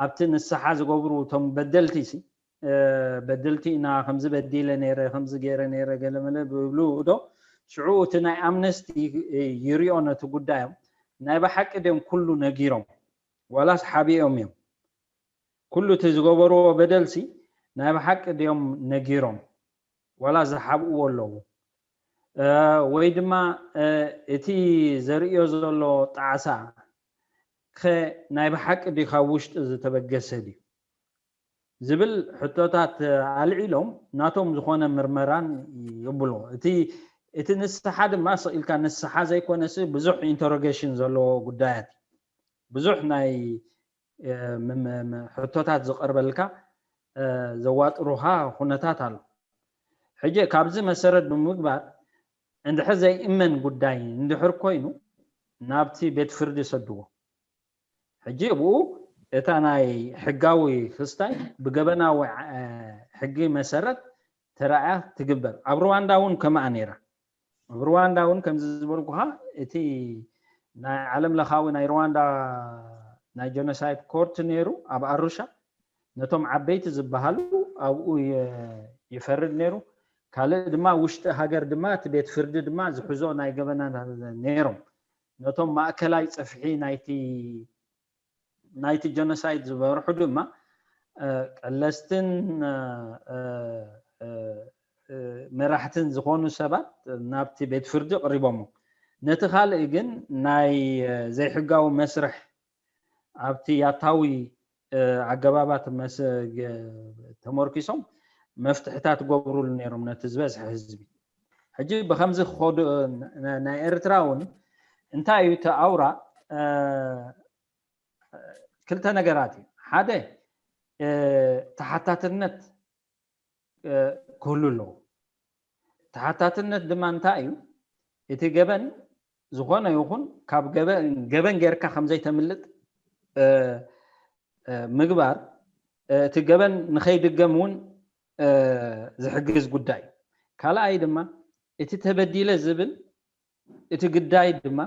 ኣብቲ ንስሓ ዝገብሩ እቶም በደልቲ ሲ በደልቲ ኢና ከምዚ በዲለ ነይረ ከምዚ ገይረ ነይረ ገለመለ ብብሉ ዶ ሽዑ እቲ ናይ ኣምነስቲ ይሪኦ ነቲ ጉዳዮም ናይ ብሓቂ ድዮም ኩሉ ነጊሮም ዋላስ ሓቢኦም እዮም ኩሉ እቲ ዝገበርዎ በደልሲ ናይ ብሓቂ ድዮም ነጊሮም ዋላ ዝሓብእዎ ኣለዉ ወይ ድማ እቲ ዘርእዮ ዘሎ ጣዕሳ ከ ናይ ብሓቂ ድዩ ካብ ውሽጢ ዝተበገሰ ድዩ ዝብል ሕቶታት ኣልዒሎም ናቶም ዝኾነ ምርመራን ይብሎ እቲ እቲ ንስሓ ድማ ስቕ ኢልካ ንስሓ ዘይኮነሲ ብዙሕ ኢንተሮጌሽን ዘለዎ ጉዳያት ብዙሕ ናይ ሕቶታት ዝቐርበልካ ዘዋጥሩኻ ኩነታት ኣሎ ሕጂ ካብዚ መሰረት ብምግባር እንድሕር ዘይእመን ጉዳይ እንድሕር ኮይኑ ናብቲ ቤት ፍርዲ ሰድዎ ሕጂ ብኡ እታ ናይ ሕጋዊ ክስታይ ብገበናዊ ሕጊ መሰረት ተራእያ ትግበር። ኣብ ሩዋንዳ እውን ከምኣ ነይራ። ኣብ ሩዋንዳ እውን ከምዚ ዝበልኩኻ፣ እቲ ናይ ዓለም ለኻዊ ናይ ሩዋንዳ ናይ ጀኖሳይድ ኮርት ነይሩ ኣብ ኣሩሻ። ነቶም ዓበይቲ ዝበሃሉ ኣብኡ ይፈርድ ነይሩ። ካልእ ድማ ውሽጢ ሃገር ድማ እቲ ቤት ፍርዲ ድማ ዝሕዞ ናይ ገበና ነይሮም። ነቶም ማእከላይ ጽፍሒ ናይቲ ናይቲ ጀኖሳይድ ዝበርሑ ድማ ቀለስትን መራሕትን ዝኾኑ ሰባት ናብቲ ቤት ፍርዲ ቅሪቦሞ። ነቲ ካልእ ግን ናይ ዘይሕጋዊ መስርሕ ኣብቲ ያታዊ ኣገባባት ተመርኪሶም መፍትሕታት ገብሩሉ ነይሮም ነቲ ዝበዝሐ ህዝቢ። ሕጂ ብከምዚ ክኸዱ ናይ ኤርትራ እውን እንታይ እዩ እቲ ኣውራ ክልተ ነገራት እዩ። ሓደ ተሓታትነት ክህሉ ኣለዎ። ተሓታትነት ድማ እንታይ እዩ? እቲ ገበን ዝኾነ ይኹን ካብ ገበን ጌርካ ከምዘይተምልጥ ምግባር፣ እቲ ገበን ንኸይድገም እውን ዝሕግዝ ጉዳይ። ካልኣይ ድማ እቲ ተበዲለ ዝብል እቲ ግዳይ ድማ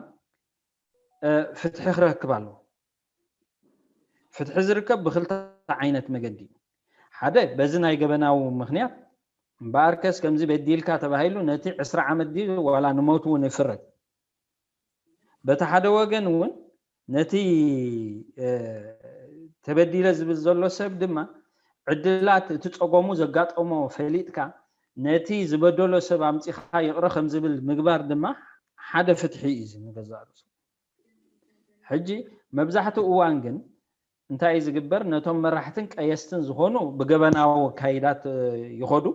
ፍትሒ ክረክብ ኣለዎ። ፍትሒ ዝርከብ ብክልተ ዓይነት መገዲ እዩ። ሓደ በዚ ናይ ገበናዊ ምኽንያት እምበኣርከስ ከምዚ በዲልካ ተባሂሉ ነቲ ዕስራ ዓመት ድዩ ዋላ ንሞት እውን ይፍረድ። በቲ ሓደ ወገን እውን ነቲ ተበዲለ ዝብል ዘሎ ሰብ ድማ ዕድላት እቲ ጸገሙ ዘጋጠሞ ፈሊጥካ ነቲ ዝበደሎ ሰብ ኣምጺኻ ይቕረ ከም ዝብል ምግባር ድማ ሓደ ፍትሒ እዩ ንገዛእ ርእሱ። ሕጂ መብዛሕትኡ እዋን ግን እንታይ እዩ ዝግበር? ነቶም መራሕትን ቀየስትን ዝኾኑ ብገበናዊ ኣካይዳት ይኸዱ።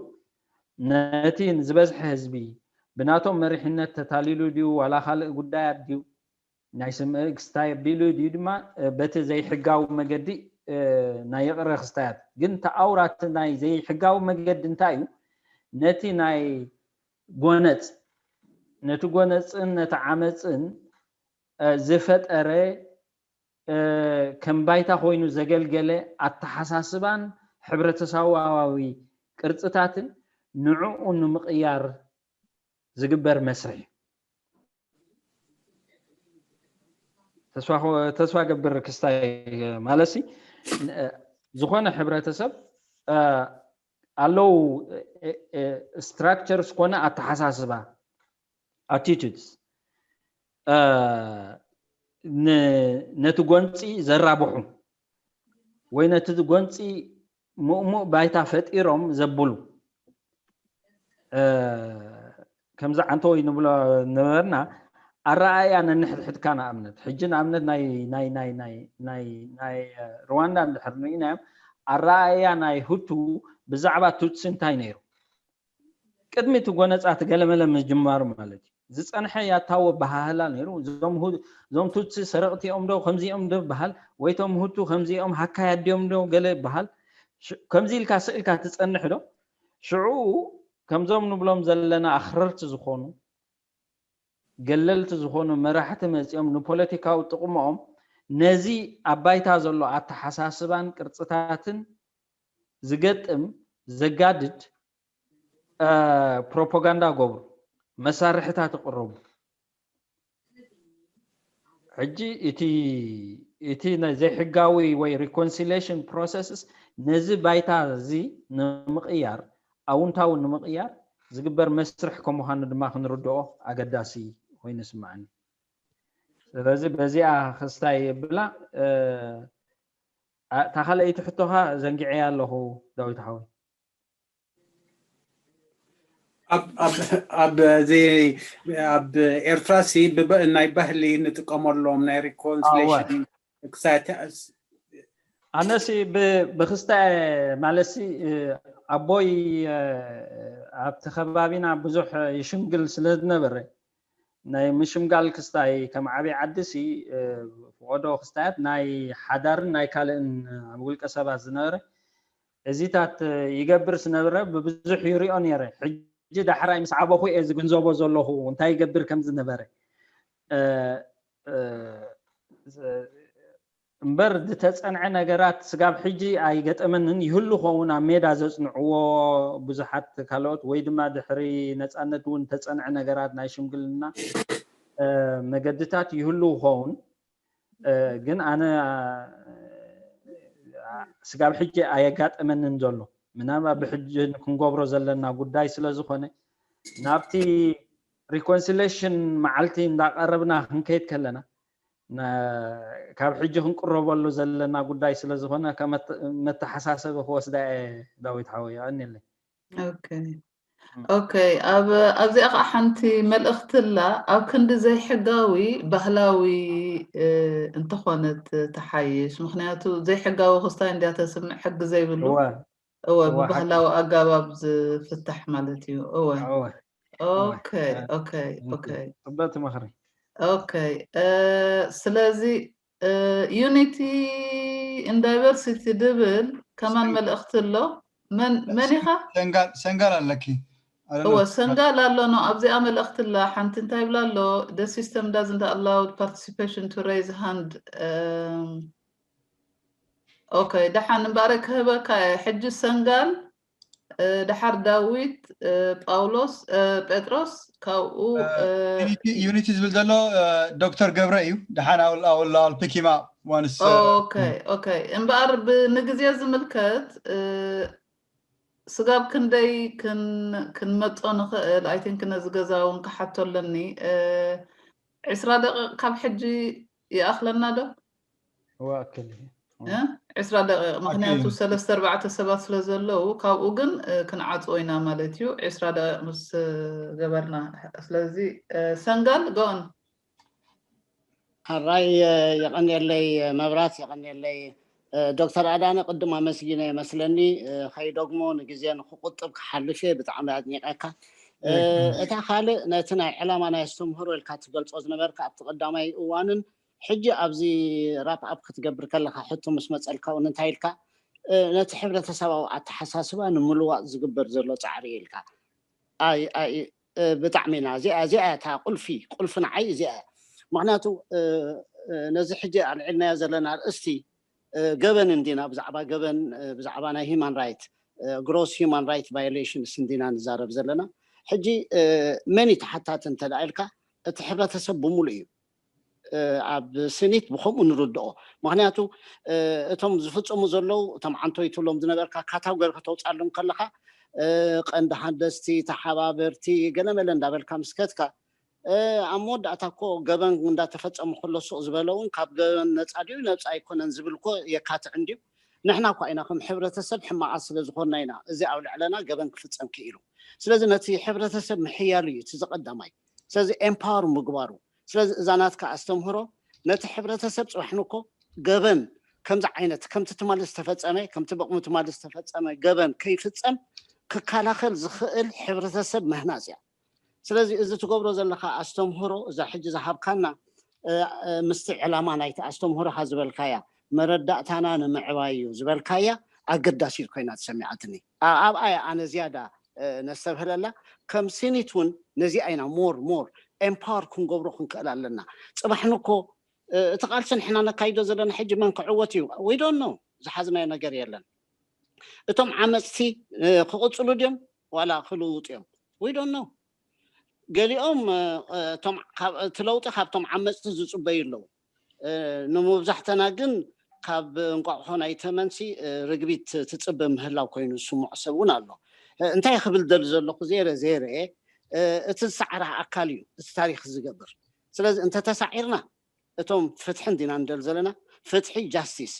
ነቲ ዝበዝሐ ህዝቢ ብናቶም መሪሕነት ተታሊሉ ድዩ ዋላ ካልእ ጉዳያት ድዩ ናይ ስምዒ ክስታይ ኣቢሉ ድዩ ድማ በቲ ዘይሕጋዊ መገዲ ናይ ይቕረ ክስታያት። ግን ተኣውራት ናይ ዘይሕጋዊ መገዲ እንታይ እዩ? ነቲ ናይ ጎነጽ ነቲ ጎነጽን ነቲ ዓመፅን ዝፈጠረ ከም ባይታ ኮይኑ ዘገልገለ ኣተሓሳስባን ሕብረተሰባዊ ቅርፅታትን ንዕኡ ንምቕያር ዝግበር መስርሕ። ተስፋ ገብር ክስታይ ማለሲ ዝኾነ ሕብረተሰብ ኣለዉ ስትራክቸርስ ኮነ ኣተሓሳስባ ኣቲቱድስ ነቲ ጎንፂ ዘራብሑ ወይ ነቲ ጎንፂ ምእሙእ ባይታ ፈጢሮም ዘብሉ ከምዚ ዓንተወይ ንብሎ ነበርና ኣረኣእያ ነንሕድሕድካ ንኣብነት ሕጂ ንኣብነት ናይ ናይ ናይ ናይ ናይ ናይ ሩዋንዳ እንድሕር ንኢናዮም ኣረኣእያ ናይ ሁቱ ብዛዕባ ቱትሲ እንታይ ነይሩ ቅድሚ እቲ ጎነፃ እቲ ገለመለ ምጅማሩ ማለት እዩ ዝፀንሐ ያታዊ ኣበሃህላ ነይሩ እዞም ቱትሲ ሰረቕቲ እዮም ዶ ከምዚኦም ዶ በሃል ወይ ቶም ሁቱ ከምዚኦም ሃካያት ድዮም ዶ ገለ በሃል ከምዚ ኢልካ ስእልካ ትፀንሕ ዶ ሽዑ ከምዞም ንብሎም ዘለና ኣኽረርቲ ዝኾኑ ገለልቲ ዝኾኑ መራሕቲ መፂኦም ንፖለቲካዊ ጥቕሞኦም ነዚ ኣብ ባይታ ዘሎ ኣተሓሳስባን ቅርፅታትን ዝገጥም ዘጋድድ ፕሮፓጋንዳ ገብሩ መሳርሕታት ይቕረቡ ሕጂ እቲ እቲ ናይ ዘይሕጋዊ ወይ reconciliation processes ነዚ ባይታ እዚ ንምቕያር ኣውንታዊ ንምቕያር ዝግበር መስርሕ ከም ምዃኑ ድማ ክንርድኦ ኣገዳሲ ኮይኑ ይስምዓኒ። ስለዚ በዚኣ ክስታይ የብላ። እታ ካልኣይቲ ሕቶኻ ዘንጊዐያ ኣለኹ ዳዊት ሓወይ። ኣብ ኤርትራ ሲ ናይ ባህሊ ንጥቀመሎም ናይ reconciliation ክሳይ ኣነሲ ብክስታይ ማለትሲ ኣቦይ ኣብቲ ከባቢና ብዙሕ ይሽምግል ስለ ዝነበረ ናይ ምሽምጋል ክስታይ ከም ዓብዪ ዓዲ ሲ ፍቆዶ ክስታያት ናይ ሓዳርን ናይ ካልእን ኣብ ውልቀ ሰባት ዝነበረ እዚታት ይገብር ዝነበረ ብብዙሕ ይሪኦ ነይረ። ሕጂ ዳሕራይ ምስ ዓበኹ እየ ዝግንዘቦ ዘለኹ እንታይ ይገብር ከም ዝነበረ። እ፣ እ፣ እምበር ዝተጸንዐ ነገራት ስጋብ ሕጂ ኣይገጠመንን። ይህሉ ኸውን ኣብ ሜዳ ዘጽንዕዎ ብዙሓት ካልኦት፣ ወይ ድማ ድሕሪ ነጻነት እውን ተጸንዐ ነገራት ናይ ሽምግልና መገድታት ይህሉ ኸውን። ግን ኣነ ስጋብ ሕጂ ኣየጋጠመንን ዘሎ። ምናልባት ብሕጂ ክንገብሮ ዘለና ጉዳይ ስለ ዝኾነ፣ ናብቲ ሪኮንሲሌሽን መዓልቲ እንዳቀረብና ክንከይድ ከለና፣ ካብ ሕጂ ክንቅረበሉ ዘለና ጉዳይ ስለ ዝኾነ፣ ከም መተሓሳሰቢ ክወስዳ እየ። ዳዊት ሓወይ፣ የቐንየለይ። ኦኬ። ኦኬ፣ ኣብ ኣብዚኣ ከዓ ሓንቲ መልእኽቲ ኣላ። ኣብ ክንዲ ዘይሕጋዊ፣ ባህላዊ እንተኾነት ትሓይሽ። ምኽንያቱ ዘይሕጋዊ ክስታይ እንድያ ተስምዕ፣ ሕጊ ዘይብሉ። እወ፣ ብባህላዊ ኣገባብ ዝፍታሕ ማለት እዩ። እወ። ኦኬ፣ ኦኬ፣ ኦኬ። ጽብቕቲ ምኽሪ። ኦኬ፣ ስለዚ ዩኒቲ ኢን ዳይቨርሲቲ ድብል ከማን መልእኽቲ ኣሎ። መን ኢኻ? ሰንጋል ኣለኪ። እወ፣ ሰንጋል ኣሎ። ኖ፣ ኣብዚኣ መልእኽቲ ኣላ ሓንቲ። እንታይ ይብላ ኣሎ? The system doesn't allow participation to raise hand. ኦኬ፣ ደሓን እምበኣረ ክህበካ እየ። ሕጂ ሰንጋል፣ ደሓር ዳዊት፣ ጳውሎስ፣ ጴጥሮስ፣ ካብኡ ዩኒቲ ዝብል ዘሎ ዶክተር ገብረ እዩ። ደሓን ኣውል ኣውል ፒኪማ ዋንስ ኦኬ፣ ኦኬ። እምበኣር ንግዜ ዝምልከት ስጋብ ክንደይ ክንመጾ ንኽእል? ኣይ ቲንክ ነዚ ገዛ እውን ክሓቶ ኣለኒ። ዕስራ ደቂቕ ካብ ሕጂ ይኣኽለና ዶ? ወኣክል ዕስራ ደቂቕ፣ ምኽንያቱ ሰለስተ ኣርባዕተ ሰባት ስለ ዘለዉ፣ ካብኡ ግን ክንዓጽዎ ኢና ማለት እዩ። ዕስራ ደቂቕ ምስ ገበርና። ስለዚ ሰንጋል፣ ጎን ሓራይ፣ የቐንየለይ መብራት፣ የቐንየለይ ዶክተር ኣዳነ። ቅድም ኣመስጊነ መስለኒ፣ ከይደግሞ ንግዜ ንክቁጥብ ክሓልፍ እየ። ብጣዕሚ ኣድኒቐካ። እታ ካልእ፣ ነቲ ናይ ዕላማ ናይ ኣስተምህሮ ኢልካ ትገልጾ ዝነበርካ ኣብቲ ቀዳማይ እዋንን ሕጂ ኣብዚ ራፕ ኣፕ ክትገብር ከለካ ሕቶ ምስ መጸልካ እውን እንታይ ኢልካ፣ ነቲ ሕብረተሰባዊ ኣተሓሳስባ ንምልዋጥ ዝግበር ዘሎ ጻዕሪ ኢልካ። ኣይ ኣይ ብጣዕሚ ኢና፣ እዚኣ እዚኣ እታ ቁልፊ ቁልፊ ንዓይ እዚኣ እያ። ምክንያቱ ነዚ ሕጂ ኣልዒልናዮ ዘለና ኣርእስቲ ገበን እንዲና፣ ብዛዕባ ገበን፣ ብዛዕባ ናይ ሂማን ራይት፣ ግሮስ ሂማን ራይት ቫዮሌሽንስ እንዲና ንዛረብ ዘለና። ሕጂ መን እዩ ተሓታቲ እንተ ኢልካ፣ እቲ ሕብረተሰብ ብምሉእ እዩ። ኣብ ስኒት ብከምኡ ንርድኦ። ምክንያቱ እቶም ዝፍፅሙ ዘለዉ፣ እቶም ዓንቶይ ትብሎም ዝነበርካ ካታጎሪ ከተውፃሎም ከለካ፣ ቀንዲ ሃንደስቲ፣ ተሓባበርቲ፣ ገለመለ እንዳበልካ ምስ ከድካ፣ ኣብ መወዳእታ እኮ ገበን እንዳተፈፀመ ከሎ ስቕ ዝበለ እውን ካብ ገበን ነፃ ድዩ ነፃ ኣይኮነን ዝብል እኮ የካትዕ እንድዩ። ንሕና እኳ ኢና ከም ሕብረተሰብ ሕማቓት ስለ ዝኾንና ኢና እዚ ኣብ ልዕለና ገበን ክፍፀም ክኢሉ። ስለዚ ነቲ ሕብረተሰብ ምሕያሉ እዩ እቲ ዝቐዳማይ። ስለዚ ኤምፓወር ምግባሩ። ስለዚ እዛ ናትካ ኣስተምህሮ ነቲ ሕብረተሰብ፣ ፅባሕ ንኮ ገበን ከምዚ ዓይነት፣ ከምቲ ትማሊ ዝተፈፀመ፣ ከምቲ ብቕሚ ትማሊ ዝተፈፀመ ገበን ከይፍፀም ክከላኸል ዝኽእል ሕብረተሰብ ምህናፅ እያ። ስለዚ እዚ ትገብሮ ዘለካ ኣስተምህሮ፣ እዛ ሕጂ ዝሃብካና ምስቲ ዕላማ ናይቲ ኣስተምህሮካ ዝበልካያ፣ መረዳእታና ንምዕባይ እዩ ዝበልካያ ኣገዳሲት ኮይና ተሰሚዓትኒ። ኣብኣ እያ ኣነ ዝያዳ ነስተብህለላ። ከም ሲኒት እውን ነዚኣ ኢና ሞር ሞር ኤምፓወር ክንገብሮ ክንክእል ኣለና። ፅባሕ ንኮ እቲ ቃልሲ ንሕና ነካይዶ ዘለና ሕጂ መን ክዕወት እዩ? We don't know። ዝሓዝናዮ ነገር የለን። እቶም ዓመፅቲ ክቕፅሉ ድዮም ዋላ ክልውጡ እዮም? We don't know። ገሊኦም እቲ ለውጢ ካብቶም ዓመፅቲ ዝፅበዩ ኣለዉ። ንመብዛሕተና ግን ካብ እንቋቑሖ ናይ ተመንሲ ርግቢት ትፅበ ምህላው ኮይኑ ዝስምዖ ሰብ እውን ኣሎ። እንታይ ክብል ደሊ ዘለኹ፣ ዜረ ዜረ እቲ ዝሰዕረ ኣካል እዩ እቲ ታሪክ ዝገብር። ስለዚ እንተተሳዒርና እቶም ፍትሒ እንዲና ንደል ዘለና፣ ፍትሒ፣ ጃስቲስ።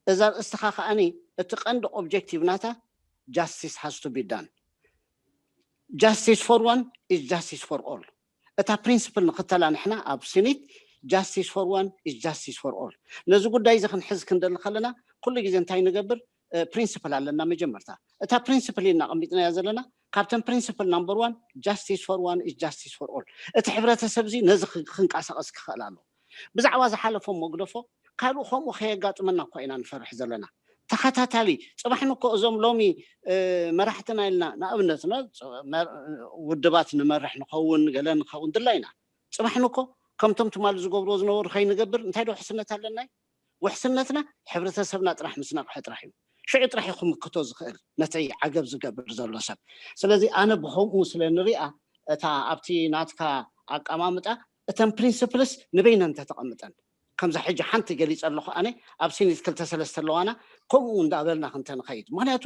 እዛ ርእስትኻ ከዓኒ እቲ ቀንዲ ኦብጀክቲቭ ናታ justice has to be done. Justice for one is justice for all። እታ ፕሪንስፕል ንክተላ ንሕና ኣብ ሲኒት justice for one is justice for all። ነዚ ጉዳይ እዚ ክንሕዝ ክንደሊ ከለና ኩሉ ግዜ እንታይ ንገብር? ፕሪንስፕል ኣለና። መጀመርታ እታ ፕሪንስፕል ኢና ኣቐሚጥናያ ዘለና። ካብተን ፕሪንስፕል ናምበር ዋን justice for one is justice for all። እቲ ሕብረተሰብ እዚ ነዚ ክንቀሳቐስ ክኽእል ኣለዎ። ብዛዕባ ዝሓለፎ መግደፎ ካልኡ ከምኡ ከየጋጥመና እኳ ኢና ንፈርሕ ዘለና። ተኸታታሊ ፅባሕ ንኮ እዞም ሎሚ መራሕትና ኢልና ንኣብነት ውድባት ንመርሕ ንኸውን ገለ ንኸውን ድላይና፣ ፅባሕ ንኮ ከምቶም ትማሊ ዝገብርዎ ዝነበሩ ከይንገብር እንታይ ዶ ውሕስነት ኣለናይ? ውሕስነትና ሕብረተሰብና ጥራሕ ምስ ነቕሐ ጥራሕ እዩ። ሽዑ ጥራሕ እዩ ክምክቶ ዝኽእል ነቲ ዓገብ ዝገብር ዘሎ ሰብ። ስለዚ ኣነ ብኸምኡ ስለ ንሪኣ እታ ኣብቲ ናትካ ኣቀማምጣ እተን ፕሪንስፕልስ ንበይነን እንተተቐምጠን ከምዛ ሕጂ ሓንቲ ገሊፀ ኣለኹ ኣነ ኣብ ሲኒት ክልተ ሰለስተ ኣለዋና ከምኡ እንዳበልና ክንተንኸይድ ምክንያቱ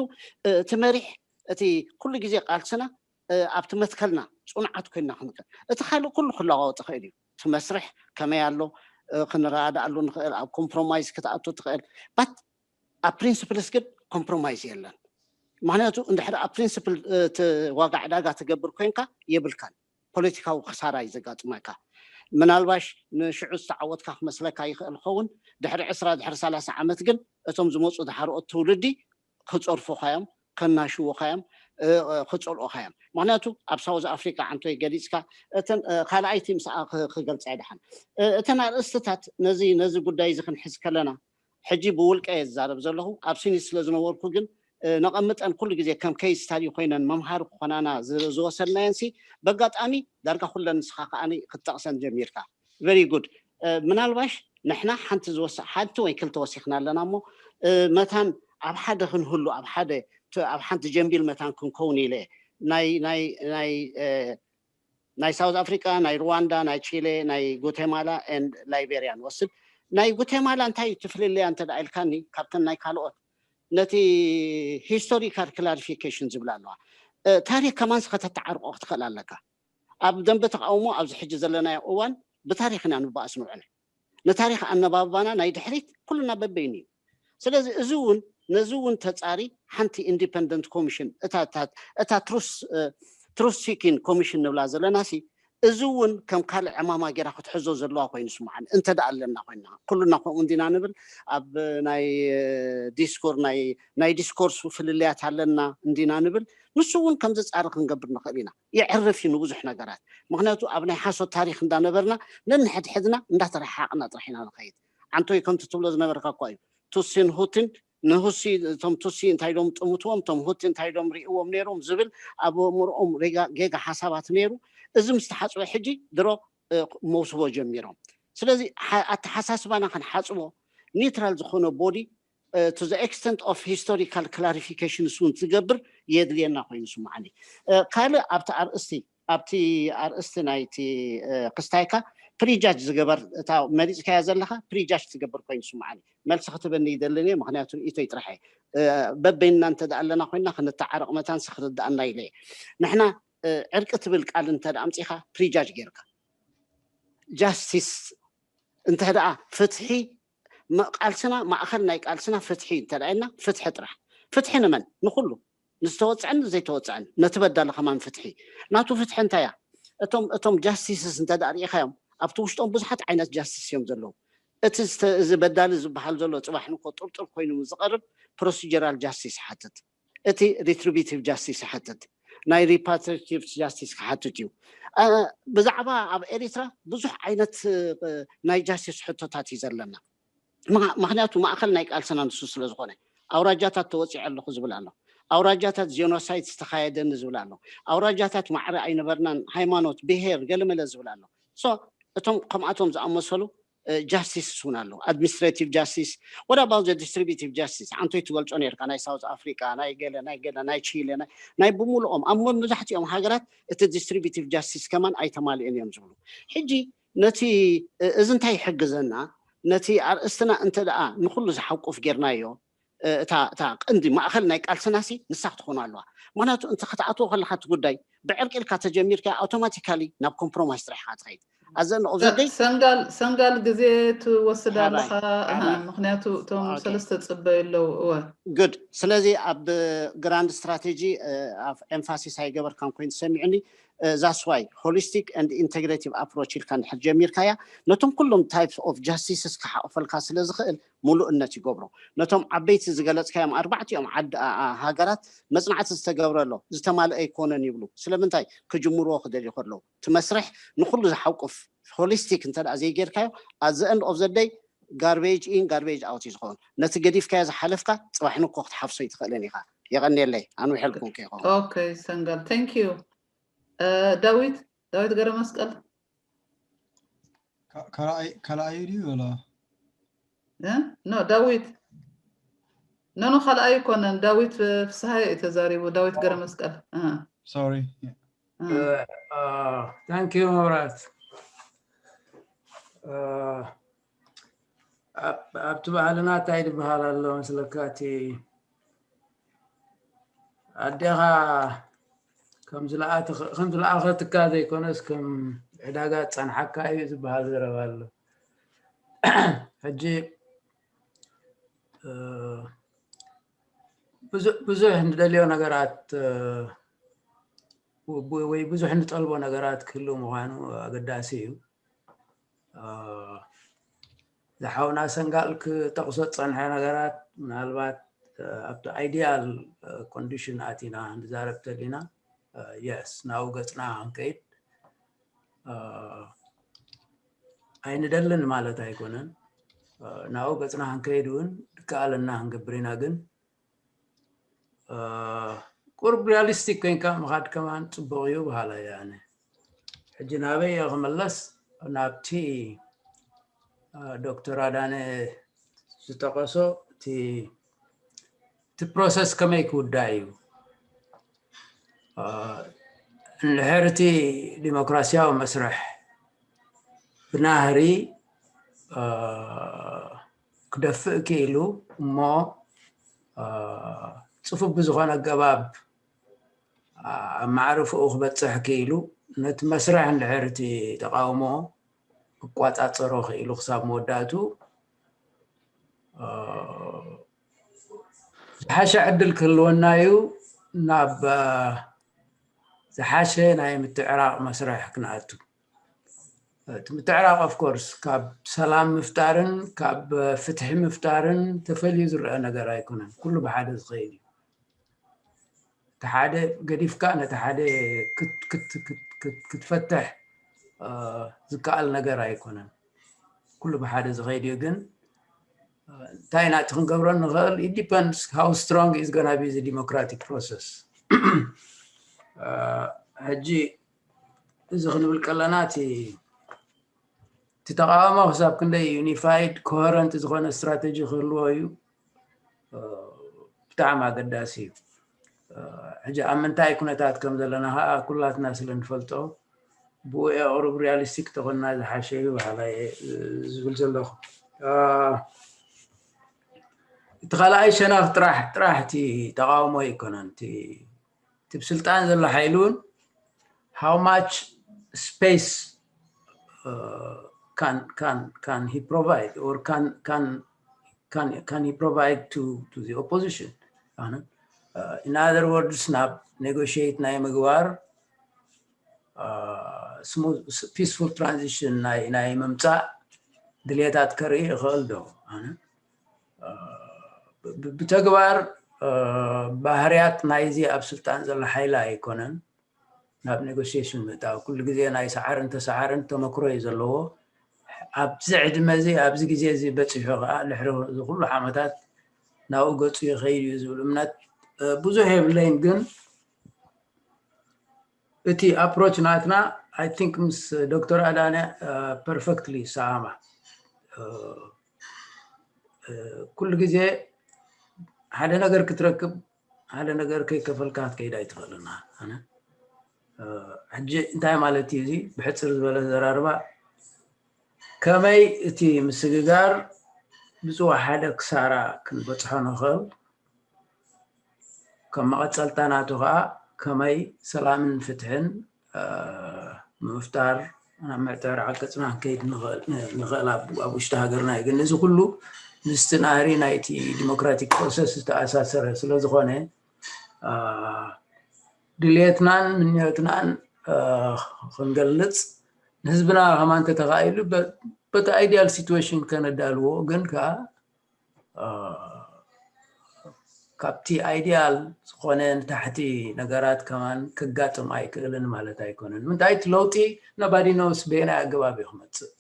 እቲ መሪሕ እቲ ኩሉ ግዜ ቃልስና ኣብቲ መትከልና ፅኑዓት ኮይና ክንከ እቲ ካልእ ኩሉ ክለዋወጥ ይኽእል እዩ እቲ መስርሕ ከመይ ኣሎ ክንረዳዳኣሉ ንኽእል ኣብ ኮምፕሮማይዝ ክትኣቱ ትኽእል ባት ኣብ ፕሪንስፕልስ ግን ኮምፕሮማይዝ የለን ምክንያቱ እንድሕር ኣብ ፕሪንስፕል ዋጋ ዕዳጋ ትገብር ኮይንካ የብልካን ፖለቲካዊ ክሳራ እዩ ዘጋጥመካ ምናልባሽ ንሽዑ ዝተዓወትካ ክመስለካ ይኽእል ኸውን ድሕሪ ዕስራ ድሕሪ ሰላሳ ዓመት ግን እቶም ዝመፁ ዝሓርኦት ትውልዲ ክፀርፉኻ እዮም ከናሽውኻ እዮም ክፀልኦኻ እዮም ምክንያቱ ኣብ ሳውዝ ኣፍሪካ ዓንቶይ ገሊፅካ እተን ካልኣይቲ ምስኣ ክገልፃ ይድሓን እተን ኣርእስትታት ነዚ ነዚ ጉዳይ እዚ ክንሕዝ ከለና ሕጂ ብውልቀ እየ ዝዛረብ ዘለኹ ኣብ ሲኒት ስለ ዝነበርኩ ግን ነቐምጠን ኩሉ ግዜ ከም ኬስ ስታዲ ኮይነን መምሃሪ ክኾናና ዝወሰድናየን ሲ በጋጣሚ ዳርጋ ኩለን ንስኻ ከኣ ክትጠቕሰን ጀሚርካ very good ምናልባሽ ንሕና ሓንቲ ዝወስ ሓንቲ ወይ ክልተ ወሲኽና ኣለና እሞ መታን ኣብ ሓደ ክንህሉ ኣብ ሓደ ኣብ ሓንቲ ጀምቢል መታን ክንከውን ኢለ ናይ ናይ ናይ ናይ ሳውዝ ኣፍሪካ ናይ ሩዋንዳ ናይ ቺሌ ናይ ጉቴማላ ኤንድ ላይቤሪያ ንወስድ ናይ ጉቴማላ እንታይ ትፍልለያ እንተ ኢልካኒ ካብተን ናይ ካልኦት ነቲ ሂስቶሪካል ክላሪፊኬሽን ዝብላ ኣለዋ ታሪክ ከማንስ ከተተዓርቆ ክትኽእል ኣለካ ኣብ ደንበ ተቃውሞ ኣብዚ ሕጂ ዘለናዮ እዋን ብታሪክ ኢና ንበኣስ ንውዕል ንታሪክ ኣነባብባና ናይ ድሕሪት ኩልና በበይኑ እዩ ስለዚ እዚ እውን ነዚ እውን ተፃሪ ሓንቲ ኢንዲፐንደንት ኮሚሽን እታ ትሩስ ሲኪን ኮሚሽን ንብላ ዘለና ሲ እዚ እውን ከም ካልእ ዕማማ ጌራ ክትሕዞ ዘለዋ ኮይኑ ስምዓኒ እንተ ደኣ ኣለና ኮይና ኩሉና ከምኡ እንዲና ንብል ኣብ ናይ ዲስኮር ናይ ዲስኮርስ ፍልልያት ኣለና እንዲና ንብል ንሱ እውን ከም ዘፃሪ ክንገብር ንኽእል ኢና የዕርፍ እዩ ንብዙሕ ነገራት ምክንያቱ ኣብ ናይ ሓሶት ታሪክ እንዳነበርና ነንሕድሕድና እንዳተረሓሓቅና ጥራሕ ኢና ንኸይድ ዓንቶይ ከምቲ ትብሎ ዝነበርካ እኳ እዩ ቱሲን ሁትን ንሁሲ እቶም ቱሲ እንታይ ዶም ጥምትዎም እቶም ሁቲ እንታይ ዶም ርእዎም ነይሮም ዝብል ኣብ ምርኦም ጌጋ ሓሳባት ነይሩ እዚ ምስ ተሓፅበ ሕጂ ድሮ መውስቦ ጀሚሮም ስለዚ ኣተሓሳስባና ክንሓፅቦ ኒውትራል ዝኾነ ቦዲ to the extent of historical clarification እውን ትገብር የድልየና ኮይኑ ስምዓኒ ካልእ ኣብቲ ኣርእስቲ ኣብቲ ኣርእስቲ ናይቲ ክስታይካ ፕሪጃጅ ዝገበር እታ መሪፅካያ ዘለካ ፕሪጃጅ ትገብር ኮይኑ ስምዓኒ መልሲ ክትበኒ ይደልን እየ ምክንያቱ ርእይቶይ ጥራሕ እየ በበይንና እንተ ኣለና ኮይና ክንተዓረቕ መታንሲ ክርድኣና ኢለ እየ ንሕና ዕርቂ ትብል ቃል እንተ ኣምፂኻ ፕሪጃጅ ጌርካ ጃስቲስ እንተ ፍትሒ ቃልስና ማእኸል ናይ ቃልስና ፍትሒ እንተ ኢልና ፍትሒ ጥራሕ ፍትሒ ንመን ንኩሉ ንዝተወፅዐን ዘይተወፅዐን ነቲ በዳሊ ከማን ፍትሒ ናቱ ፍትሒ እንታይ እያ እቶም እቶም ጃስቲስስ እንተ ርኢኻዮም ኣብቲ ውሽጦም ብዙሓት ዓይነት ጃስቲስ እዮም ዘለዉ እቲ እዚ በዳሊ ዝበሃል ዘሎ ፅባሕ ንኮ ጥርጡር ኮይኑ ዝቐርብ ፕሮሲጀራል ጃስቲስ ይሓትት እቲ ሪትሪቢቲቭ ጃስቲስ ይሓትት ናይ ሪፓትሪቲቭ ጃስቲስ ክሓትት እዩ ብዛዕባ ኣብ ኤሪትራ ብዙሕ ዓይነት ናይ ጃስቲስ ሕቶታት እዩ ዘለና ምክንያቱ ማእኸል ናይ ቃልስና ንሱ ስለ ዝኾነ ኣውራጃታት ተወፂዐ ኣለኹ ዝብል ኣሎ ኣውራጃታት ጀኖሳይድ ዝተኻየደኒ ዝብል ኣሎ ኣውራጃታት ማዕረ ኣይነበርናን ሃይማኖት ብሄር ገለመለ ዝብል ኣሎ እቶም ከምኣቶም ዝኣመሰሉ ጃስቲስ እውን ኣሎ administrative justice what about the distributive justice ዓንቶይ ትገልጾ ነርካ ናይ ሳውት ኣፍሪካ ናይ ገለ ናይ ገለ ናይ ቺለ ናይ ብምልኦም ኣብ መብዛሕትኦም ሃገራት እቲ distributive justice ከማን ኣይተማልእን እዮም ዝብሉ ሕጂ ነቲ እዚ እንታይ ይሕግዘና ነቲ ኣርእስትና እንተ ደኣ ንኩሉ ዝሓቁፍ ጌርናዮ እታ እታ ቀንዲ ማእኸል ናይ ቃልስናሲ ንሳ ክትኾኑ ኣለዋ ምክንያቱ እንተ ክትኣትዎ ከለካ እቲ ጉዳይ ብዕርቂ ኢልካ ተጀሚርካ ኣውቶማቲካሊ ናብ ኮምፕሮማይስ ጥራሕ ኢካ ትኸይድ ኣዘን ኦፍ ዘደይ ሰንጋል ሰንጋል ግዜ ትወስድ ኣለካ ምክንያቱ እቶም ሰለስተ ፅበዩ ኣለዉ እወ good ስለዚ ኣብ ግራንድ ስትራቴጂ ኤምፋሲስ ኣይገበርካን ኮይኑ ሰሚዑኒ that's why holistic and integrative approach ኢልካ እንድሕር ጀሚርካያ ነቶም ኩሎም types of justices ክሓቑፈልካ ስለ ዝኽእል ሙሉእነት ይገብሮ ነቶም ዓበይቲ ዝገለፅካዮም ኣርባዕቲኦም ዓዲ ሃገራት መፅናዕቲ ዝተገብረሎ ዝተማልአ ኣይኮነን ይብሉ ስለምንታይ ክጅምርዎ ክደልዩ ከለዉ እቲ መስርሕ ንኩሉ ዝሓቁፍ holistic እንተ ዘይጌርካዮ at the end of the day garbage in garbage out እዩ ዝኸውን ነቲ ገዲፍካዮ ዝሓለፍካ ፅባሕ ንኮ ክትሓፍሶ ይትኽእልን ኢኻ የቐንየለይ ኣንውሐልኩም ከይኸውን okay ሰንጋል thank you ዳዊት ዳዊት ገረመስቀል ካልኣዩ ድዩ ወላ እ? ኖ ዳዊት ኖኖ ካልኣይ ኣይኮነን። ዳዊት ፍስሃ እዩ ተዛሪቡ። ዳዊት ገረ መስቀል። Sorry. Thank you መብራት። ኣብቲ ባህልና እንታይ ዝበሃል ኣሎ መስለካ? እቲ ኣዴኻ ከም ዝለኣኸትካ ዘይኮነስ ከም ዕዳጋ ዝፀንሓካ እዩ ዝበሃል ዘረባ ኣሎ። ሕጂ ብዙሕ ንደልዮ ነገራት ወይ ብዙሕ ንጠልቦ ነገራት ክህሉ ምዃኑ ኣገዳሲ እዩ። ዝሓውና ሰንጋል ክጠቕሶ ዝፀንሐ ነገራት ምናልባት ኣብቲ ideal condition ኣቲና ንዛረብ ተሊና፣ yes፣ ናብኡ ገፅና ክንከይድ ኣይንደልን ማለት ኣይኮነን። ናብኡ ገፅና ክንከይድ እውን ድከኣለና ክንገብር ኢና። ግን ቁርብ realistic ኮይንካ ምኻድ ከማን ፅቡቕ እዩ በሃላይ ኣነ። ሕጂ ናበይ እየ ክምለስ? ናብቲ ዶክተር ኣዳነ ዝጠቐሶ እቲ process ከመይ ክውዳእ እዩ? እንድሕር እቲ ዲሞክራሲያዊ መስርሕ ብናህሪ ክደፍእ ክኢሉ እሞ ፅፉፍ ብዝኾነ ኣገባብ ኣብ ማዕርፍኡ ክበፅሕ ክኢሉ ነቲ መስርሕ እንድሕር እቲ ተቃውሞ ክቋፃፀሮ ክኢሉ ክሳብ መወዳእቱ ዝሓሸ ዕድል ክህልወና እዩ ናብ ዝሓሸ ናይ ምትዕራቕ መስርሕ ክንኣቱ። እቲ ምትዕራቕ of course ካብ ሰላም ምፍጣርን ካብ ፍትሒ ምፍጣርን ተፈልዩ ዝረአ ነገር ኣይኮነን። ኩሉ ብሓደ ዝኸይድ እዩ። እቲ ሓደ ገዲፍካ ነቲ ሓደ ክትፈትሕ ዝከኣል ነገር ኣይኮነን። ኩሉ ብሓደ ዝኸይድ እዩ። ግን እንታይ ኢና እቲ ክንገብሮ ንኽእል? It depends how strong is gonna be the democratic process. ሕጂ እዚ ክንብል ከለና እቲ ተቃውሞ ክሳብ ክንደይ unified coherent ዝኾነ ስትራተጂ ክህልዎ እዩ ብጣዕሚ ኣገዳሲ እዩ። ሕጂ ኣብ ምንታይ ኩነታት ከም ዘለና ከዓ ኩላትና ስለ ንፈልጦ ብኡ የቕርብ realistic ተኾንና ዝሓሸ እዩ በሃላይ ዝብል ዘለኹ። እቲ ካልኣይ ሸነኽ ጥራሕ ጥራሕ እቲ ተቃውሞ ኣይኮነን። እቲ ብስልጣን ዘሎ ሓይሊ እውን how much space can can can he provide or can can can can he provide to to the opposition? In other words ናብ negotiate ናይ ምግባር peaceful transition ናይ ናይ ምምፃእ ድልየታት ከርኢ ይኽእል ዶ? ኣነ ብተግባር ባህርያት ናይዚ ኣብ ስልጣን ዘሎ ሓይሊ ኣይኮነን ናብ negotiation ምእታው። ኩሉ ግዜ ናይ ሰዓርን ተሰዓርን ተመክሮ እዩ ዘለዎ። ኣብዚ ዕድመ እዚ ኣብዚ ግዜ እዚ በፂሑ ከዓ ድሕሪ እዚ ኩሉ ዓመታት ናብኡ ገፁ ይኸይድ እዩ ዝብል እምነት ብዙሕ የብለይን። ግን እቲ approach ናትና I think ምስ ዶክተር ኣዳነ perfectly ይሰማማዕ። ኩሉ ግዜ ሓደ ነገር ክትረክብ ሓደ ነገር ከይከፈልካ ክትከይድ ኣይትኽእልን። ኣነ ሕጂ እንታይ ማለት እዩ እዚ ብሕፅር ዝበለ ዘራርባ ከመይ እቲ ምስግጋር ብዝወሓደ ክሳራ ክንበፅሖ ንኽእል፣ ከም መቐፀልታ ናቱ ከዓ ከመይ ሰላምን ፍትሕን ምፍጣር ናብ ምዕጣር ዓቀፅና ክንከይድ ንኽእል ኣብ ውሽጢ ሃገርና እዩ። ግን እዚ ኩሉ ምስቲ ናህሪ ናይቲ ዲሞክራቲክ ፕሮሰስ ዝተኣሳሰረ ስለዝኾነ ድልየትናን ምንዮትናን ክንገልፅ ንህዝብና ከማን ተተኻኢሉ በቲ ideal situation ከነዳልዎ ግን ከዓ ካብቲ ideal ዝኾነ ንታሕቲ ነገራት ከማን ከጋጥም ኣይክእልን ማለት ኣይኮነን። ምንታይ እቲ ለውጢ nobody knows በየናይ ኣገባብ እዩ ክመፅእ።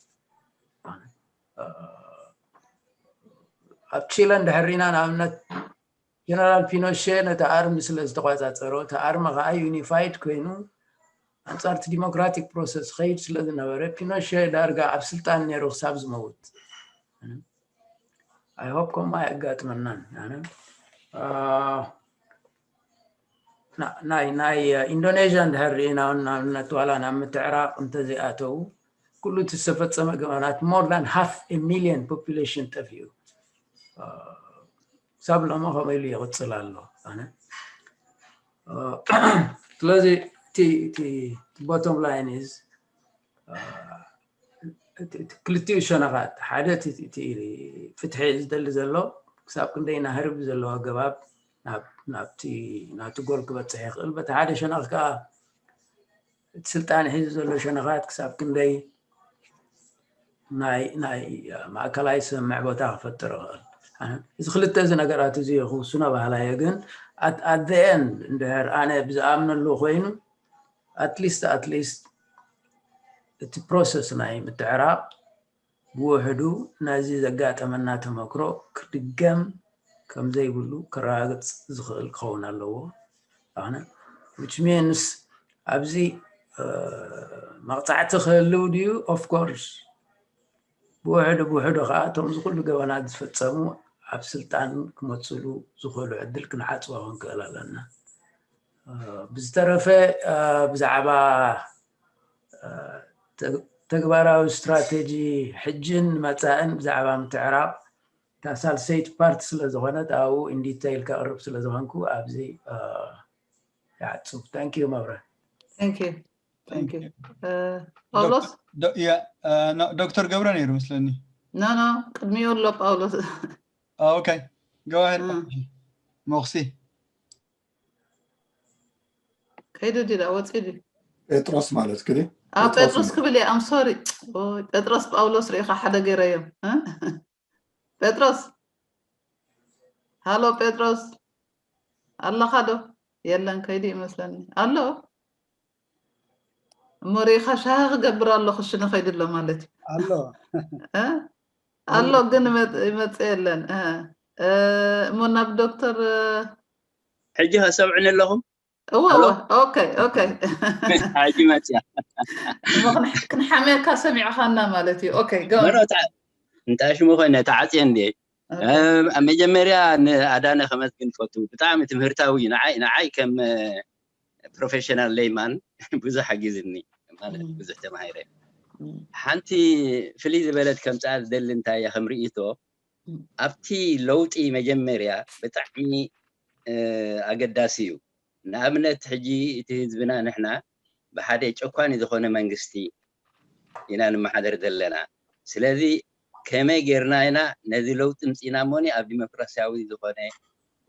ኣብ ቺለ እንድሕር ርኢና ንኣብነት ጀነራል ፒኖሼ ነቲ ኣርሚ ስለ ዝተቋፃፀሮ እቲ ኣርሚ ከዓ unified ኮይኑ ኣንፃር እቲ ዲሞክራቲክ ፕሮሰስ ኸይድ ስለ ዝነበረ ፒኖሼ ዳርጋ ኣብ ስልጣን ነይሩ ክሳብ ዝመውት I hope ከምኡ ኣየጋጥመናን። ኣነ፣ አ፣ ና-፣ ናይ፣ ናይ፣ አ፣ ኢንዶኔዥያ እንድሕር ርኢና፣ ንኣብነት ዋላ ናብ ምትዕራቕ እንተዘይኣተዉ፣ ኩሉ እቲ ዝተፈጸመ ገበናት፣ more than half a million population ጠፊኡ። አ፣ ክሳብ ሎሚ ከምኡ ኢሉ ይቕጽል ኣሎ። ኣነ፣ አ፣ ስለዚ እቲ፣ እቲ፣ እቲ bottom line is፣ አ፣ እቲ፣ እቲ ክልቲኡ ሸነኻት፣ ሓደ እቲ፣ እቲ ፍትሒ ዝደሊ ዘሎ ክሳብ ክንደይ ናህርብ ዘለዎ ኣገባብ ናብ፣ ናብቲ፣ ናብቲ ጎል ክበጽሕ ይኽእል። በቲ ሓደ ሸነኽ ከኣ እቲ ስልጣን ሒዙ ዘሎ ሸነኻት ክሳብ ክንደይ ናይ፣ ናይ ማእከላይ ስምምዕ ቦታ ክፈጥር ይኽእል። ኣነ፣ እዚ ክልተ እዚ ነገራት እዚ ክውስኖ ባህላየ፣ ግን at፣ at the end እንድሕር ኣነ ብዝኣምነሉ ኮይኑ፣ at least፣ at least እቲ ፕሮሰስ ናይ ምትዕራቕ ብውሕዱ ነዚ ዘጋጠመና ተመክሮ ክድገም ከም ዘይብሉ ክረጋግጽ ዝኽእል ክኸውን ኣለዎ። ኣነ፣ which means ኣብዚ፣ እ፣ መቕጻዕቲ ክህልው ድዩ? Of course። ብውሕዱ ብውሕዱ ከኣ እቶም እዚ ኩሉ ገበናት ዝፈጸሙ ኣብ ስልጣን ክመጽሉ ዝኽእሉ ዕድል ክንዓጽዎ ክንክእል ኣለና። እ፣ ብዝተረፈ፣ እ፣ ብዛዕባ፣ እ፣ ተግ-፣ ተግባራዊ ስትራቴጂ ሕጅን መጻእን ብዛዕባ ምትዕራቕ እታ ሳልሰይቲ ፓርት ስለ ዝኾነት ኣብኡ in detail ከቕርብ ስለ ዝኾንኩ ኣብዚ፣ እ፣ ይዓጹ። Thank you መብረ። Thank you. Thank you. እ፣ ጳውሎስ? ዶ-፣ ያ፣ እ፣ ኖ፣ ዶክተር ገብረ ነይሩ መስለኒ። No, no፣ ቅድሚኡ ኣሎ ጳውሎስ። ኦ፣ okay. Go ahead. እ። ሞኽሲ። ከይዱ ድዩ? ወፂኡ ድዩ? ጴጥሮስ ማለት ክዲ ኣብ ጴጥሮስ ክብል እየ። I'm sorry። ኦይ፣ ጴጥሮስ ጳውሎስ ርኢኻ ሓደ ገይረዮም። እ? ጴጥሮስ፣ ሃሎ ጴጥሮስ፣ ኣለኻ ዶ? የለን፣ ከይዱ ይመስለኒ። ኣሎ እሞ ርኢኻ ሻሂ ክገብር ኣለኹ፣ ሽነ ከይዱ ኣሎ ማለት እዩ። ኣሎ። እ? ኣሎ ግን ይመጽ-፣ ይመጽእ የለን። እ፣ እ፣ እሞ ናብ ዶክተር፣ እ፣ ሕጂ ከሰምዕኒ ኣለኹም? እወ፣ ኣሎ? እወ፣ ኦኬ፣ ኦኬ። ሕጂ መጽያ። እሞ ክንሕ-፣ ክንሓምየካ ሰሚዕኻና ማለት እዩ። ኦኬ፣ go on። መኖ ተዓ-፣ እንታይ ሽሙ ኮይነ ተዓጽየ እንዴ? ኦኬ። እ፣ ኣብ መጀመርያ ንኣዳነ ከመስግን ፈቱ። ብጣዕሚ ትምህርታዊ እዩ። ንዓይ፣ ንዓይ ከም፣ እ፣ ፕሮፌሽናል ሌይማን ብዙሕ ሓጊዝኒ ማለት እም። ብዙሕ ተማሂረ። እም። ሓንቲ ፍልይ ዝበለት ከምጽኣ ዝደሊ እንታይ እያ ከም ርእይቶ፣ እም። ኣብቲ ለውጢ መጀመርያ ብጣዕሚ፣ እ፣ ኣገዳሲ እዩ። ንኣብነት ሕጂ እቲ ህዝብና ንሕና ብሓደ ጨኳኒ ዝኾነ መንግስቲ ኢና ንመሓደር ዘለና። ስለዚ ከመይ ጌርና ኢና ነዚ ለውጢ ምጺና እሞኒ ኣብ ዲሞክራሲያዊ ዝኾነ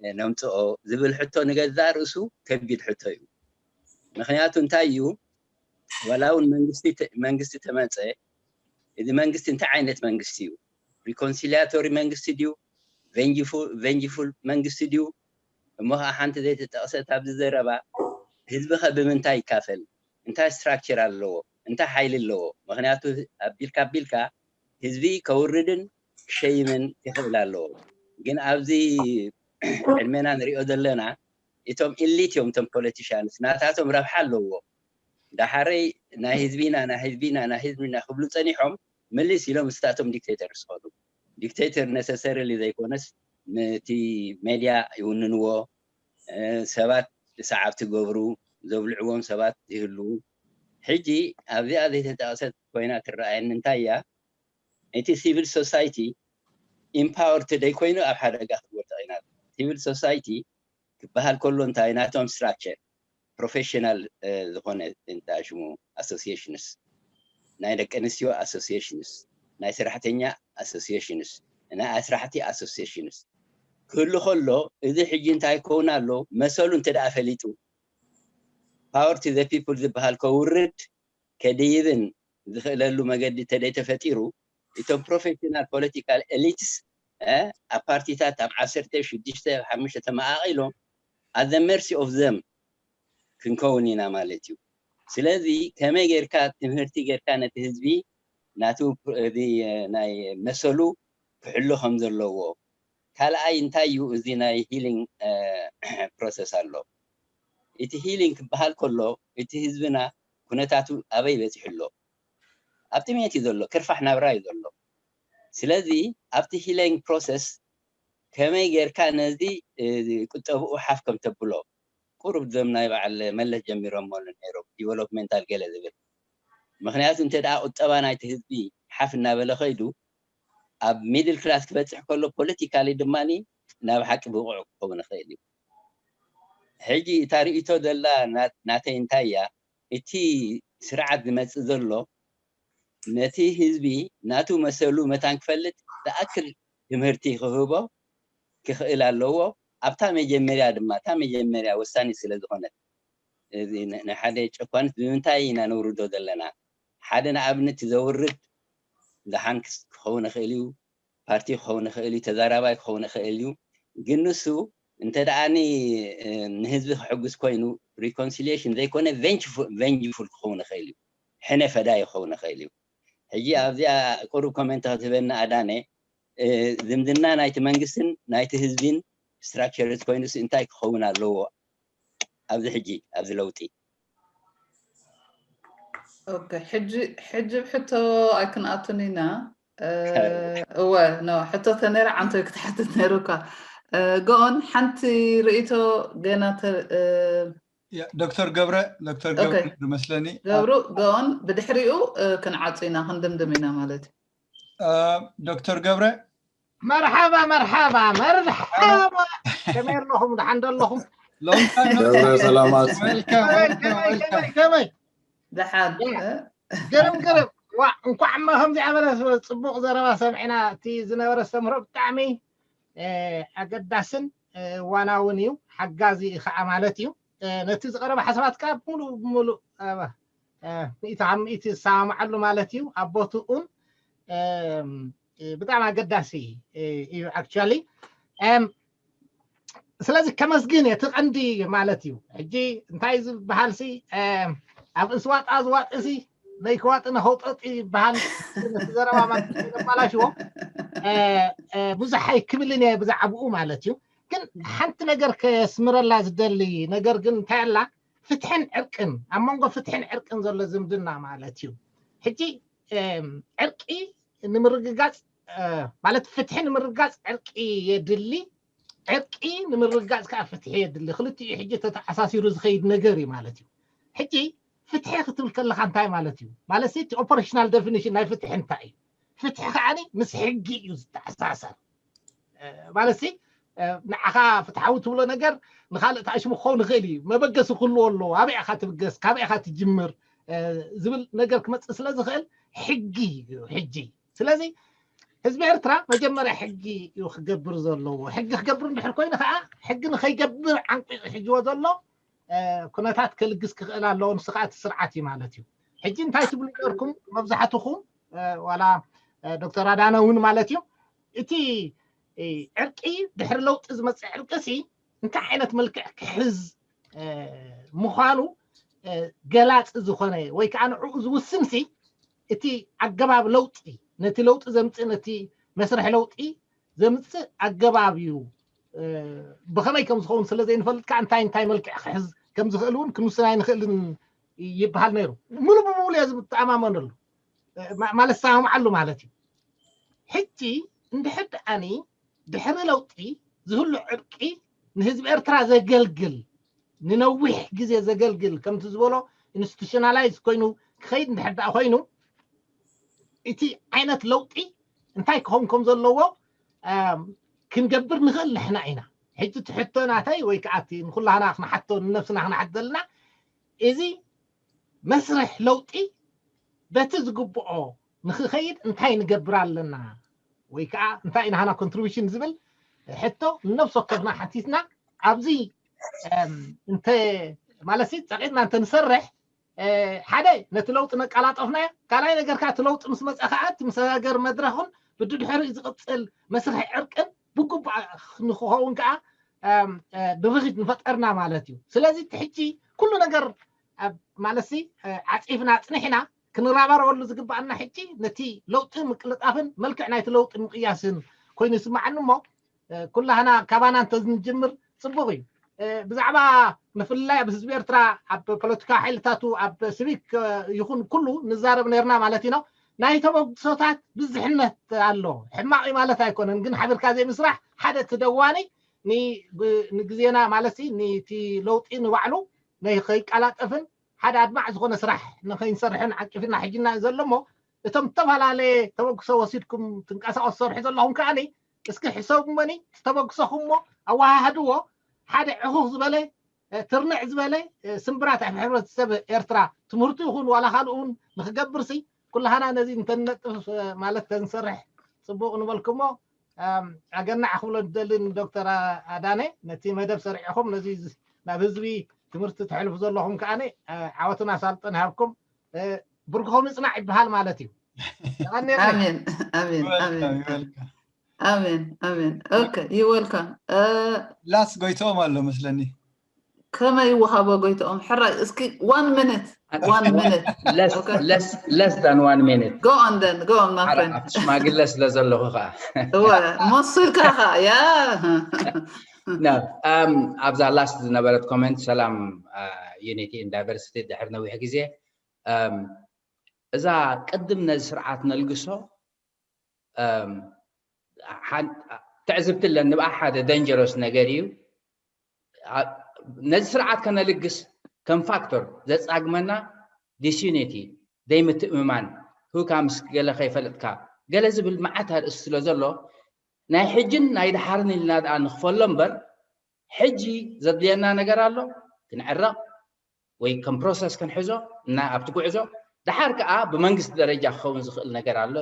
ነምጽኦ ዝብል ሕቶ ንገዛእ ርእሱ ከቢድ ሕቶ እዩ። ምኽንያቱ እንታይ እዩ? ዋላ እውን መንግስቲ ተ-፣ መንግስቲ ተመጸ፣ እዚ መንግስቲ እንታይ ዓይነት መንግስቲ እዩ? ሪኮንሲሊያቶሪ መንግስቲ ድዩ? ቬንጅፉ-፣ ቬንጅፉል መንግስቲ ድዩ? እሞ ከዓ ሓንቲ ዘይተጠቕሰት ኣብዚ ዘረባ፣ ህዝቢ ከ ብምንታይ ይካፈል? እንታይ ስትራክቸር ኣለዎ? እንታይ ሓይሊ ኣለዎ? ምኽንያቱ ኣቢልካ ኣቢልካ ህዝቢ ከውርድን ክሸይምን ይኽእል ኣለዎ። ግን ኣብዚ ዕድሜና ንሪኦ ዘለና እቶም ኢሊት እዮም፣ እቶም ፖለቲሻንስ ናታቶም ረብሓ ኣለዎ። ዳሓረይ ናይ ህዝቢና፣ ናይ ህዝቢና፣ ናይ ህዝቢና ክብሉ ጸኒሖም ምልስ ኢሎም ምስታቶም ዲክቴተርስ ይኾኑ። ዲክቴተር ነሰሰርሊ ዘይኮነስ ነቲ ሜድያ ይውንንዎ፣ እ፣ ሰባት ሰዓብቲ ገብሩ፣ ዘብልዕዎም ሰባት ይህልዉ። ሕጂ ኣብዚኣ ዘይተጠቕሰት ኮይና ትረኣየኒ እንታይ እያ? እቲ ሲቪል ሶሳይቲ ኢምፓወርድ ደይኮይኑ ኣብ ሓደጋ ክትወድቕ ኢና። ሲቪል ሶሳይቲ ክበሃል ከሎ እንታይ ናቶም ስትራክቸር ፕሮፌሽናል፣ እ፣ ዝኾነ እንታይ ሽሙ ኣሶሲዬሽንስ፣ ናይ ደቂ ኣንስትዮ ኣሶሲዬሽንስ፣ ናይ ሰራሕተኛ ኣሶሲዬሽንስ፣ ናይ ኣስራሕቲ ኣሶሲዬሽንስ ክህሉ ከሎ፣ እዚ ሕጂ እንታይ ክኸውን ኣሎ? መሰሉ እንተ ደኣ ፈሊጡ፣ ፓወር ቱ ዘ ፒፕል ዝበሃል ከውርድ ከድይብን ዝኽእለሉ መገዲ እንተ ደይ ተፈጢሩ፣ እቶም ፕሮፌሽናል ፖለቲካል ኤሊትስ፣ እ፣ ኣብ ፓርቲታት ኣብ ዓሰርተ፣ ሽዱሽተ፣ ሓሙሽተ ተመቓቒሎም at the mercy of them ክንከውን ኢና ማለት እዩ። ስለዚ ከመይ ጌርካ ትምህርቲ ጌርካ ነቲ ህዝቢ ናቱ ፕ-፣ እዚ፣ እ፣ ናይ መሰሉ ክሕሉ ከም ዘለዎ። ካልኣይ እንታይ እዩ እዚ ናይ ሂሊንግ፣ እ፣ ፕሮሰስ ኣሎ። እቲ ሂሊንግ ክበሃል ከሎ እቲ ህዝብና ኩነታቱ ኣበይ በፂሑ ኣሎ? ኣብ ጥሜት እዩ ዘሎ፣ ክርፋሕ ናብራ እዩ ዘሎ። ስለዚ ኣብቲ healing process ከመይ ጌርካ ነዚ ቁጠብኡ ሓፍ ከም ተብሎ፣ ቁሩብ ዞም ናይ በዓል መለስ ጀሚሮሞ ነይሮም፣ ዲቨሎፕመንታል ገለ ዝብል። ምክንያቱ እንተ ደኣ ቁጠባ ናይቲ ህዝቢ ሓፍ እናበለ ከይዱ፣ ኣብ ሚድል ክላስ ክበፅሕ ከሎ፣ ፖለቲካሊ ድማ ናብ ሓቂ ብቑዕ ክኸውን ይኽእል እዩ። ሕጂ እታ ርእቶ ዘላ ናተይ እንታይ እያ? እቲ ስርዓት ዝመፅእ ዘሎ ነቲ ህዝቢ ናቱ መሰሉ መታን ክፈልጥ ዝኣክል ትምህርቲ ክህቦ ክኽእል ኣለዎ። ኣብታ መጀመርያ ድማ፣ እታ መጀመርያ ወሳኒ ስለ ዝኾነት፣ እዚ ንሓደ ጨኳንት ብምንታይ ኢና ነውርዶ ዘለና? ሓደ ንኣብነት ዘውርድ ደሓን ክኸውን ይኽእል እዩ፣ ፓርቲ ክኸውን ይኽእል እዩ፣ ተዛራባይ ክኸውን ይኽእል እዩ። ግን ንሱ እንተ ደኣ ንህዝቢ ክሕግዝ ኮይኑ፣ ሪኮንሲሊሽን ዘይኮነ ቬንጅፉል ክኸውን ይኽእል እዩ፣ ሕነ ፈዳይ ክኸውን ይኽእል እዩ። ሕጂ ኣብዚኣ ቁሩብ ኮሜንት ክትህበኒ ኣዳነ፣ ዝምድና ናይቲ መንግስትን ናይቲ ህዝቢን ስትራክቸርስ ኮይኑስ እንታይ ክኸውን ኣለዎ? ኣብዚ ሕጂ ኣብዚ ለውጢ ሕጂ ሕጂ ብሕቶ ኣይክንኣቱን ኢና። እወ፣ ኖ፣ ሕቶ ተነይራ ዓንቶይ ክትሓትት ነይሩካ። ገኦን፣ ሓንቲ ርእይቶ ገና። ዶክተር ገብረ፣ ዶክተር ገብረ መስለኒ። ገብሩ፣ ገኦን፣ ብድሕሪኡ ክንዓፁ ኢና፣ ክንድምድም ኢና ማለት እዩ። ዶክተር ገብረ። መርሓባ፣ መርሓባ፣ መርሓባ። ከመይ ኣለኹም? ደሓን ዶ ኣለኹም? ገብረ፣ ሰላማት። ከመይ? ደሓን። ገርም፣ ገርም። ዋ፣ እንኳዕ እማ ከምዚኣ በለ። ጽቡቕ ዘረባ ሰምዕና። እቲ ዝነበረ ኣስተምህሮ ብጣዕሚ ኣገዳስን እዋናውን እዩ፣ ሓጋዚ ከዓ ማለት እዩ። ነቲ ዝቐረበ ሓሳባት ከዓ ብምሉእ ብምሉእ ሚእቲ ካብ ሚእቲ ዝሰማማዓሉ ማለት እዩ። ኣብ ቦትኡን ብጣዕሚ ኣገዳሲ እዩ actually። ስለዚ ከመስግን እየ፣ እቲ ቀንዲ ማለት እዩ። ሕጂ እንታይ ዝበሃል ሲ፣ ኣብ እንስዋጣ ዝዋጢ ሲ ነይክዋጢ ነኸውጠጢ ይበሃል። ነቲ ዘረባ ማለት ነባላሽዎ ብዙሕ ኣይክብልን እየ ብዛዕባኡ ማለት እዩ። ግን ሓንቲ ነገር ከስምረላ ዝደሊ ነገር ግን እንታይ ኣላ፣ ፍትሕን ዕርቅን፣ ኣብ መንጎ ፍትሕን ዕርቅን ዘሎ ዝምድና ማለት እዩ። ሕጂ ዕርቂ ንምርግጋፅ፣ ማለት ፍትሒ ንምርግጋፅ ዕርቂ የድሊ፣ ዕርቂ ንምርግጋፅ ከዓ ፍትሒ የድሊ። ክልቲኡ ሕጂ ተተኣሳሲሩ ዝኸይድ ነገር እዩ ማለት እዩ። ሕጂ ፍትሒ ክትብል ከለካ እንታይ ማለት እዩ? ማለት እቲ ኦፐሬሽናል ዴፊኒሽን ናይ ፍትሒ እንታይ እዩ? ፍትሒ ከዓ ምስ ሕጊ እዩ ዝተኣሳሰር። ማለት ንዓኻ ፍትሓዊ ትብሎ ነገር ንካልእ ተኣሽሙ ክኸውን ይኽእል እዩ። መበገሲ ክህልዎ ኣለዎ። ኣበይ ኢኻ ትብገስ፣ ካበይ ኢኻ ትጅምር ዝብል ነገር ክመፅእ ስለ ዝኽእል ሕጊ እዩ ሕጂ። ስለዚ ህዝቢ ኤርትራ መጀመርያ ሕጊ እዩ ክገብር ዘለዎ። ሕጊ ክገብር እንድሕር ኮይኑ ከዓ ሕጊ ንኸይገብር ዓንቂፁ ሒዝዎ ዘሎ ኩነታት ከልግስ ክኽእል ኣለዎ። ንሱ ከዓ እቲ ስርዓት እዩ ማለት እዩ። ሕጂ እንታይ ትብሉ ኔርኩም መብዛሕትኹም፣ ዋላ ዶክተር ኣዳነ እውን ማለት እዩ፣ እቲ ዕርቂ ድሕሪ ለውጢ ዝመፅእ ዕርቂ ሲ እንታይ ዓይነት መልክዕ ክሕዝ ምዃኑ ገላፂ ዝኾነ ወይ ከዓ ንዕኡ ዝውስን ሲ እቲ ኣገባብ ለውጢ፣ ነቲ ለውጢ ዘምፅእ፣ ነቲ መስርሕ ለውጢ ዘምፅእ ኣገባብ እዩ። ብኸመይ ከም ዝኸውን ስለ ዘይንፈልጥ ከዓ እንታይ እንታይ መልክዕ ክሕዝ ከም ዝኽእል እውን ክንውስን ኣይንኽእልን ይበሃል ነይሩ። ሙሉ ብሙሉ እየ ዝተኣማመነሉ፣ ማለት ዝሰማምዓሉ ማለት እዩ። ሕጂ እንድሕር ደኣኒ ድሕሪ ለውጢ ዝህሉ ዕርቂ ንህዝቢ ኤርትራ ዘገልግል፣ ንነዊሕ ግዜ ዘገልግል፣ ከምቲ ዝበሎ ኢንስቲቱሽናላይዝ ኮይኑ ክኸይድ እንድሕር ደኣ ኮይኑ፣ እቲ ዓይነት ለውጢ እንታይ ክኸውን ከም ዘለዎ ክንገብር ንኽእል ንሕና ኢና። ሕጂ እቲ ሕቶ ናተይ ወይ ከዓ እቲ ንኩላህና ክንሓቶ ንነብስና ክንሓት ዘለና፣ እዚ መስርሕ ለውጢ በቲ ዝግብኦ ንክኸይድ እንታይ ንገብር ኣለና ወይ ከዓ እንታይ ናህና ኮንትሪቢሽን ዝብል ሕቶ ንነብሲ ወከፍና ሓቲትና፣ ኣብዚ እንተ ማለት ጸቂጥና እንተ ንሰርሕ፣ ሓደ ነቲ ለውጢ ነቀላጠፍናዮ፣ ካልኣይ ነገር ከዓ እቲ ለውጢ ምስ መፀ ከዓ እቲ መሰጋገሪ መድረኽን ብድድሕሪኡ ዝቕፅል መስርሒ ዕርቅን ብግቡእ ንክኸውን ከዓ ድርኺት ንፈጠርና ማለት እዩ። ስለዚ እቲ ሕጂ ኩሉ ነገር ማለት ዓፂፍና ኣፅኒሕና ክንረባረበሉ ዝግባኣና ሕጂ ነቲ ለውጢ ምቅልጣፍን መልክዕ ናይቲ ለውጢ ምቅያስን ኮይኑ ይስማዓኒ እሞ፣ ኩላህና ካባና እንተንጅምር ፅቡቕ እዩ። ብዛዕባ ምፍልላይ ኣብ ህዝቢ ኤርትራ ኣብ ፖለቲካ ሓይልታቱ ኣብ ሲቪክ ይኹን ኩሉ ንዛረብ ነርና ማለት ኢና። ናይ ተበግሶታት ብዝሕነት ኣሎ። ሕማቕ እዩ ማለት ኣይኮነን፣ ግን ሓቢርካ ዘይምስራሕ ሓደ እቲ ደዋኒ ን- ብ- ንግዜና ማለት ሲ ንቲ ለውጢ ንባዕሉ ንከይቀላጠፍን ሓደ ኣድማዕ ዝኾነ ስራሕ ንከይንሰርሕን ዓቂፍና ሕጅና እዩ ዘሎ እሞ እቶም ዝተፈላለየ ተበግሶ ወሲድኩም ትንቀሳቀሱ ሰርሑ ዘለኹም ከዓኒ እስኪ ሕሰቡ እመኒ ዝተበግሶኹም እሞ ኣወሃህድዎ ሓደ ዕኹኽ ዝበለ ትርንዕ ዝበለ ስምብራት ኣብ ሕብረተሰብ ኤርትራ ትምህርቲ ይኹን ዋላ ካልኡ እውን ንክገብር ሲ ኩላህና ነዚ እንተንነጥፍ ማለት ተንሰርሕ ፅቡቅ ንበልኩሞ ኣገናዕ ክብሎ ዝደሊ ንዶክተር ኣዳነ ነቲ መደብ ሰሪዕኹም ነዚ ናብ ህዝቢ ትምህርቲ ተሕልፉ ዘለኹም ከዓኒ ዓወትን ኣሳልጦን ይሃብኩም ብርግኹም ይፅናዕ ይበሃል ማለት እዩ ኣሜን ኣሜን ኣሜን ኣሜን ኣሜን ኦኬ you welcome ላስ ጎይትኦም ኣሎ መስለኒ ከመይ ይወሃቦ ጎይትኦም ሕራይ እስኪ one minute one minute less than one minute go on then go on my friend ሽማግለ ስለ ዘለኹ ከዓ እወ መሱልካ ከዓ ያ ኣብዛ last ዝነበረት comment ሰላም unity and diversity ድሕር ነዊሕ ግዜ እዛ ቅድም ነዚ ስርዓት ነልግሶ ትዕዝብቲ ኣለኒ ብኣ ሓደ dangerous ነገር እዩ ነዚ ስርዓት ከነልግስ ከም factor ዘፃግመና disunity ዘይምትእምማን ህውካ ምስ ገለ ከይፈለጥካ ገለ ዝብል መዓት ኣርእስቲ ስለ ዘሎ ናይ ሕጅን ናይ ድሓርን ኢልና ደኣ ንኽፈሎ እምበር ሕጂ ዘድልየና ነገር ኣሎ ክንዕረቕ ወይ ከም process ክንሕዞ እና ኣብቲ ጉዕዞ ደሓር ከዓ ብመንግስቲ ደረጃ ክኸውን ዝኽእል ነገር ኣሎ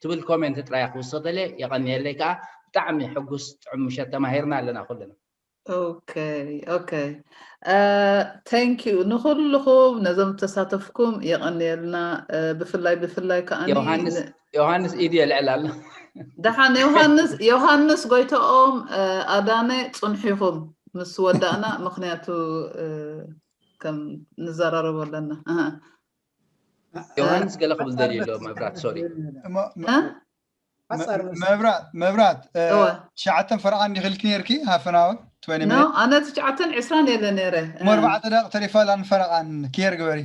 ትብል comment ጥራይ ክውስኽ ደልየ የቐንየለይ ከዓ ብጣዕሚ ሕጉስ ጥዑም ምሸት ተማሂርና ኣለና ኩልና okay okay thank you ንኩልኹም ነዞም ተሳተፍኩም የቐንየልና ብፍላይ ብፍላይ ከዓ ዮሃንስ ኢድ የልዕል ኣሎ ደሓን ዮሃንስ ዮሃንስ ጎይተኦም ኣዳነ ፅንሒኹም ምስ ወዳእና ምክንያቱ ከም ንዘራረቦ ኣለና ዮሃንስ ገለ ክብል ደልዩ ኣሎ መብራት sorry መብራት መብራት ትሽዓተን ፈረቓን ዲኺልኪ ነርኪ half an hour ኣነ ትሽዓተን ዕስራን የለ ነረ ሞ ኣርባዕተ ደቂ ተሪፋላ ንፈረቓን ኬር ግበሪ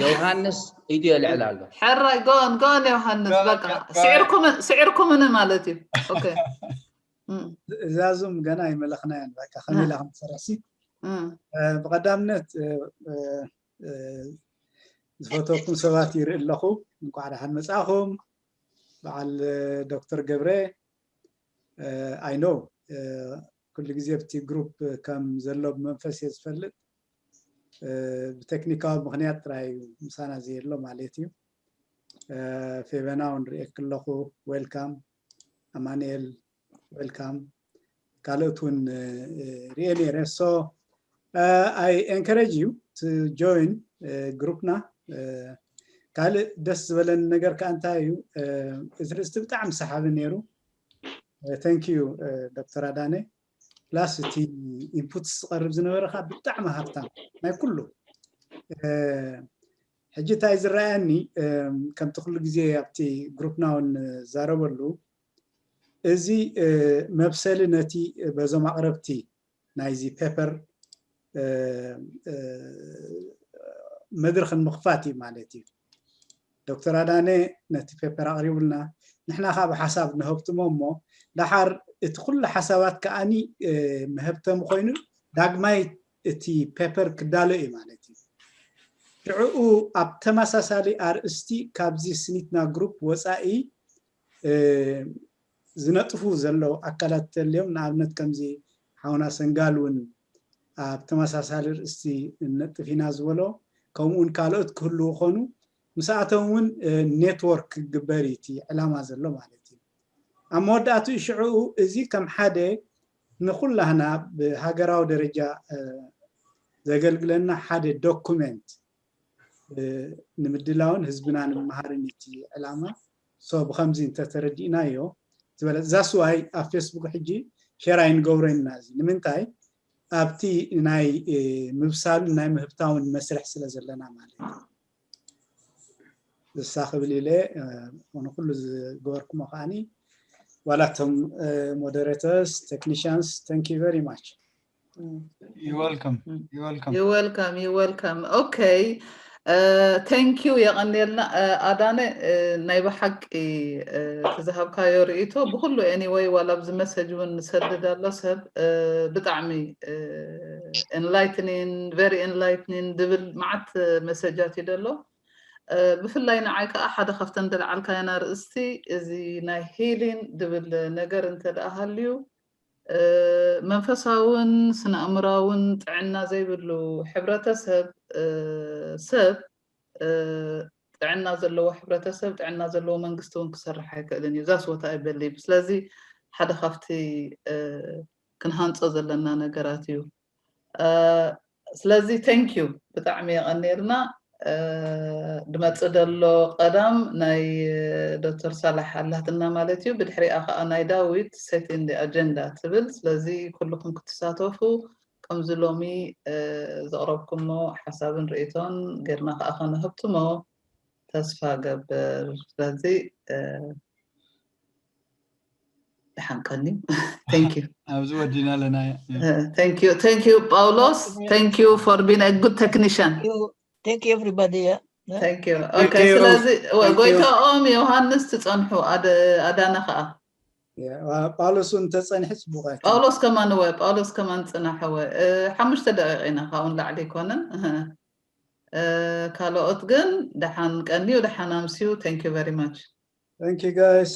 ዮሃንስ ኢዱ የልዕል ኣሎ ሕራይ ጎን ጎን ዮሃንስ በቃ ስዕርኩምን ማለት እዩ እዛ ዙም ገና ይመለኽናያን በቃ ከመይ ኢላ ከምትሰርሕሲ ብቐዳምነት ዝፈተኩም ሰባት ይርኢ ኣለኹ እንኳዕ ደሓን መፃእኹም በዓል ዶክተር ገብረ I know ኩሉ ግዜ ኣብቲ group ከም ዘሎ ብመንፈስ እየ ዝፈልጥ ብቴክኒካዊ ምክንያት ጥራይ እዩ ምሳና ዘየሎ ማለት እዩ ፌቨና እውን ርእየክ ኣለኹ welcome ኣማንኤል welcome ካልኦት እውን ርኤ ነይረ so I encourage you to join group ና ካልእ ደስ ዝበለኒ ነገር ከዓ እንታይ እዩ እቲ ርእስቲ ብጣዕሚ ሰሓቢ ነይሩ thank you ዶክተር ኣዳነ plus እቲ input ዝቐርብ ዝነበረ ከዓ ብጣዕሚ ሃብታም ናይ ኩሉ ሕጂ እንታይ ዝረኣየኒ ከምቲ ኩሉ ግዜ ኣብቲ group ና እውን ዛረበሉ እዚ መብሰሊ ነቲ በዞም ኣቕረብቲ ናይዚ paper መድረኽ ንምኽፋት እዩ ማለት እዩ ዶክተር ኣዳነ ነቲ paper ኣቕሪቡልና ንሕና ካብ ሓሳብ ንህብትሞ እሞ ደሓር እቲ ኩሉ ሓሳባት ከዓኒ መህብተም ኮይኑ ዳግማይ እቲ paper ክዳሎ እዩ ማለት እዩ ሽዕኡ ኣብ ተመሳሳሊ ኣርእስቲ ካብዚ ስኒትና group ወፃኢ ዝነጥፉ ዘለዉ ኣካላት ተልዮም ንኣብነት ከምዚ ሓውና ሰንጋል እውን ኣብ ተመሳሳሊ ርእስቲ ነጥፍ ኢና ዝበሎ ከምኡውን ካልኦት ክህልዉ ኾኑ ምስኣቶም እውን network ክግበር እዩ እቲ ዕላማ ዘሎ ማለት እዩ ኣብ መወዳእትኡ ሽዕኡ እዚ ከም ሓደ ንኩላህና ብሃገራዊ ደረጃ ዘገልግለና ሓደ document ንምድላውን ህዝብና ንምሃርን እቲ ዕላማ so ብከምዚ እንተተረዲእናዮ ዝበለ that's why ኣብ ፌስቡክ ሕጂ share ኣይንገብሮ ኢና እዚ ንምንታይ ኣብቲ ናይ ምብሳሉ ናይ ምህብታውን መስርሕ ስለ ዘለና ማለት እዩ እሳ ክብል ኢለ ንኩሉ ዝገበርኩሞ ከዓኒ ዋላቶም moderators technicians thank you very much You're welcome. You're welcome. You're welcome. You're welcome. Okay. Thank you የቐንየልና። ኣዳነ፣ ናይ ብሓቂ እቲ ዝሃብካዮ ርእይቶ ብኩሉ፣ anyway፣ ዋላ ኣብዚ መሰጅ እውን ንሰድድ ኣሎ ሰብ፣ ብጣዕሚ enlightening, very enlightening ድብል መዓት መሰጃት እዩ ደሎ። ብፍላይ ንዓይ ከዓ ሓደ ካብተን ደልዓልካየና ርእስቲ እዚ ናይ healing ድብል ነገር እንተ ደኣ ሃልዩ፣ መንፈሳውን ስነ ኣእምራውን ጥዕና ዘይብሉ ሕብረተሰብ፣ ሰብ ጥዕና ዘለዎ ሕብረተሰብ፣ ጥዕና ዘለዎ መንግስቲ እውን ክሰርሕ ኣይክእልን እዩ። That's what I believe። ስለዚ ሓደ ካብቲ ክንሃንጾ ዘለና ነገራት እዩ። ስለዚ thank you፣ ብጣዕሚ የቐንየልና። ድመጽእ ደሎ ቀዳም ናይ ዶክተር ሳላሕ ኣላትና ማለት እዩ። ብድሕሪኣ ከዓ ናይ ዳዊት setting the agenda ትብል። ስለዚ ኩልኩም ክትሳተፉ ከምዚ ሎሚ ዘቕረብኩሞ ሓሳብን ርእይቶን ጌርና ከዓ ከነህብትሞ ተስፋ ገብር። ስለዚ ደሓን ቀኒ። Thank you። ኣብዚ ወዲና ኣለና። Thank you, thank you ጳውሎስ። Thank you for being a good technician. Thank you, everybody. Thank you. Okay፣ ስለዚ ጎይታኦም ዮሃንስ ትጸንሑ፣ ኣዳነ ከዓ። ጳውሎስ እውን ተጸንሒ ጽቡቕ። ጳውሎስ ከማን እወ፣ ጳውሎስ ከማን ጽናሕ እወ። ሓሙሽተ ደቂቕ ኢና፣ ካብኡ ንላዕሊ ኣይኮነን። ካልኦት ግን ደሓን ቀንዩ፣ ደሓን ኣምስዩ። Thank you very much. Thank you, guys.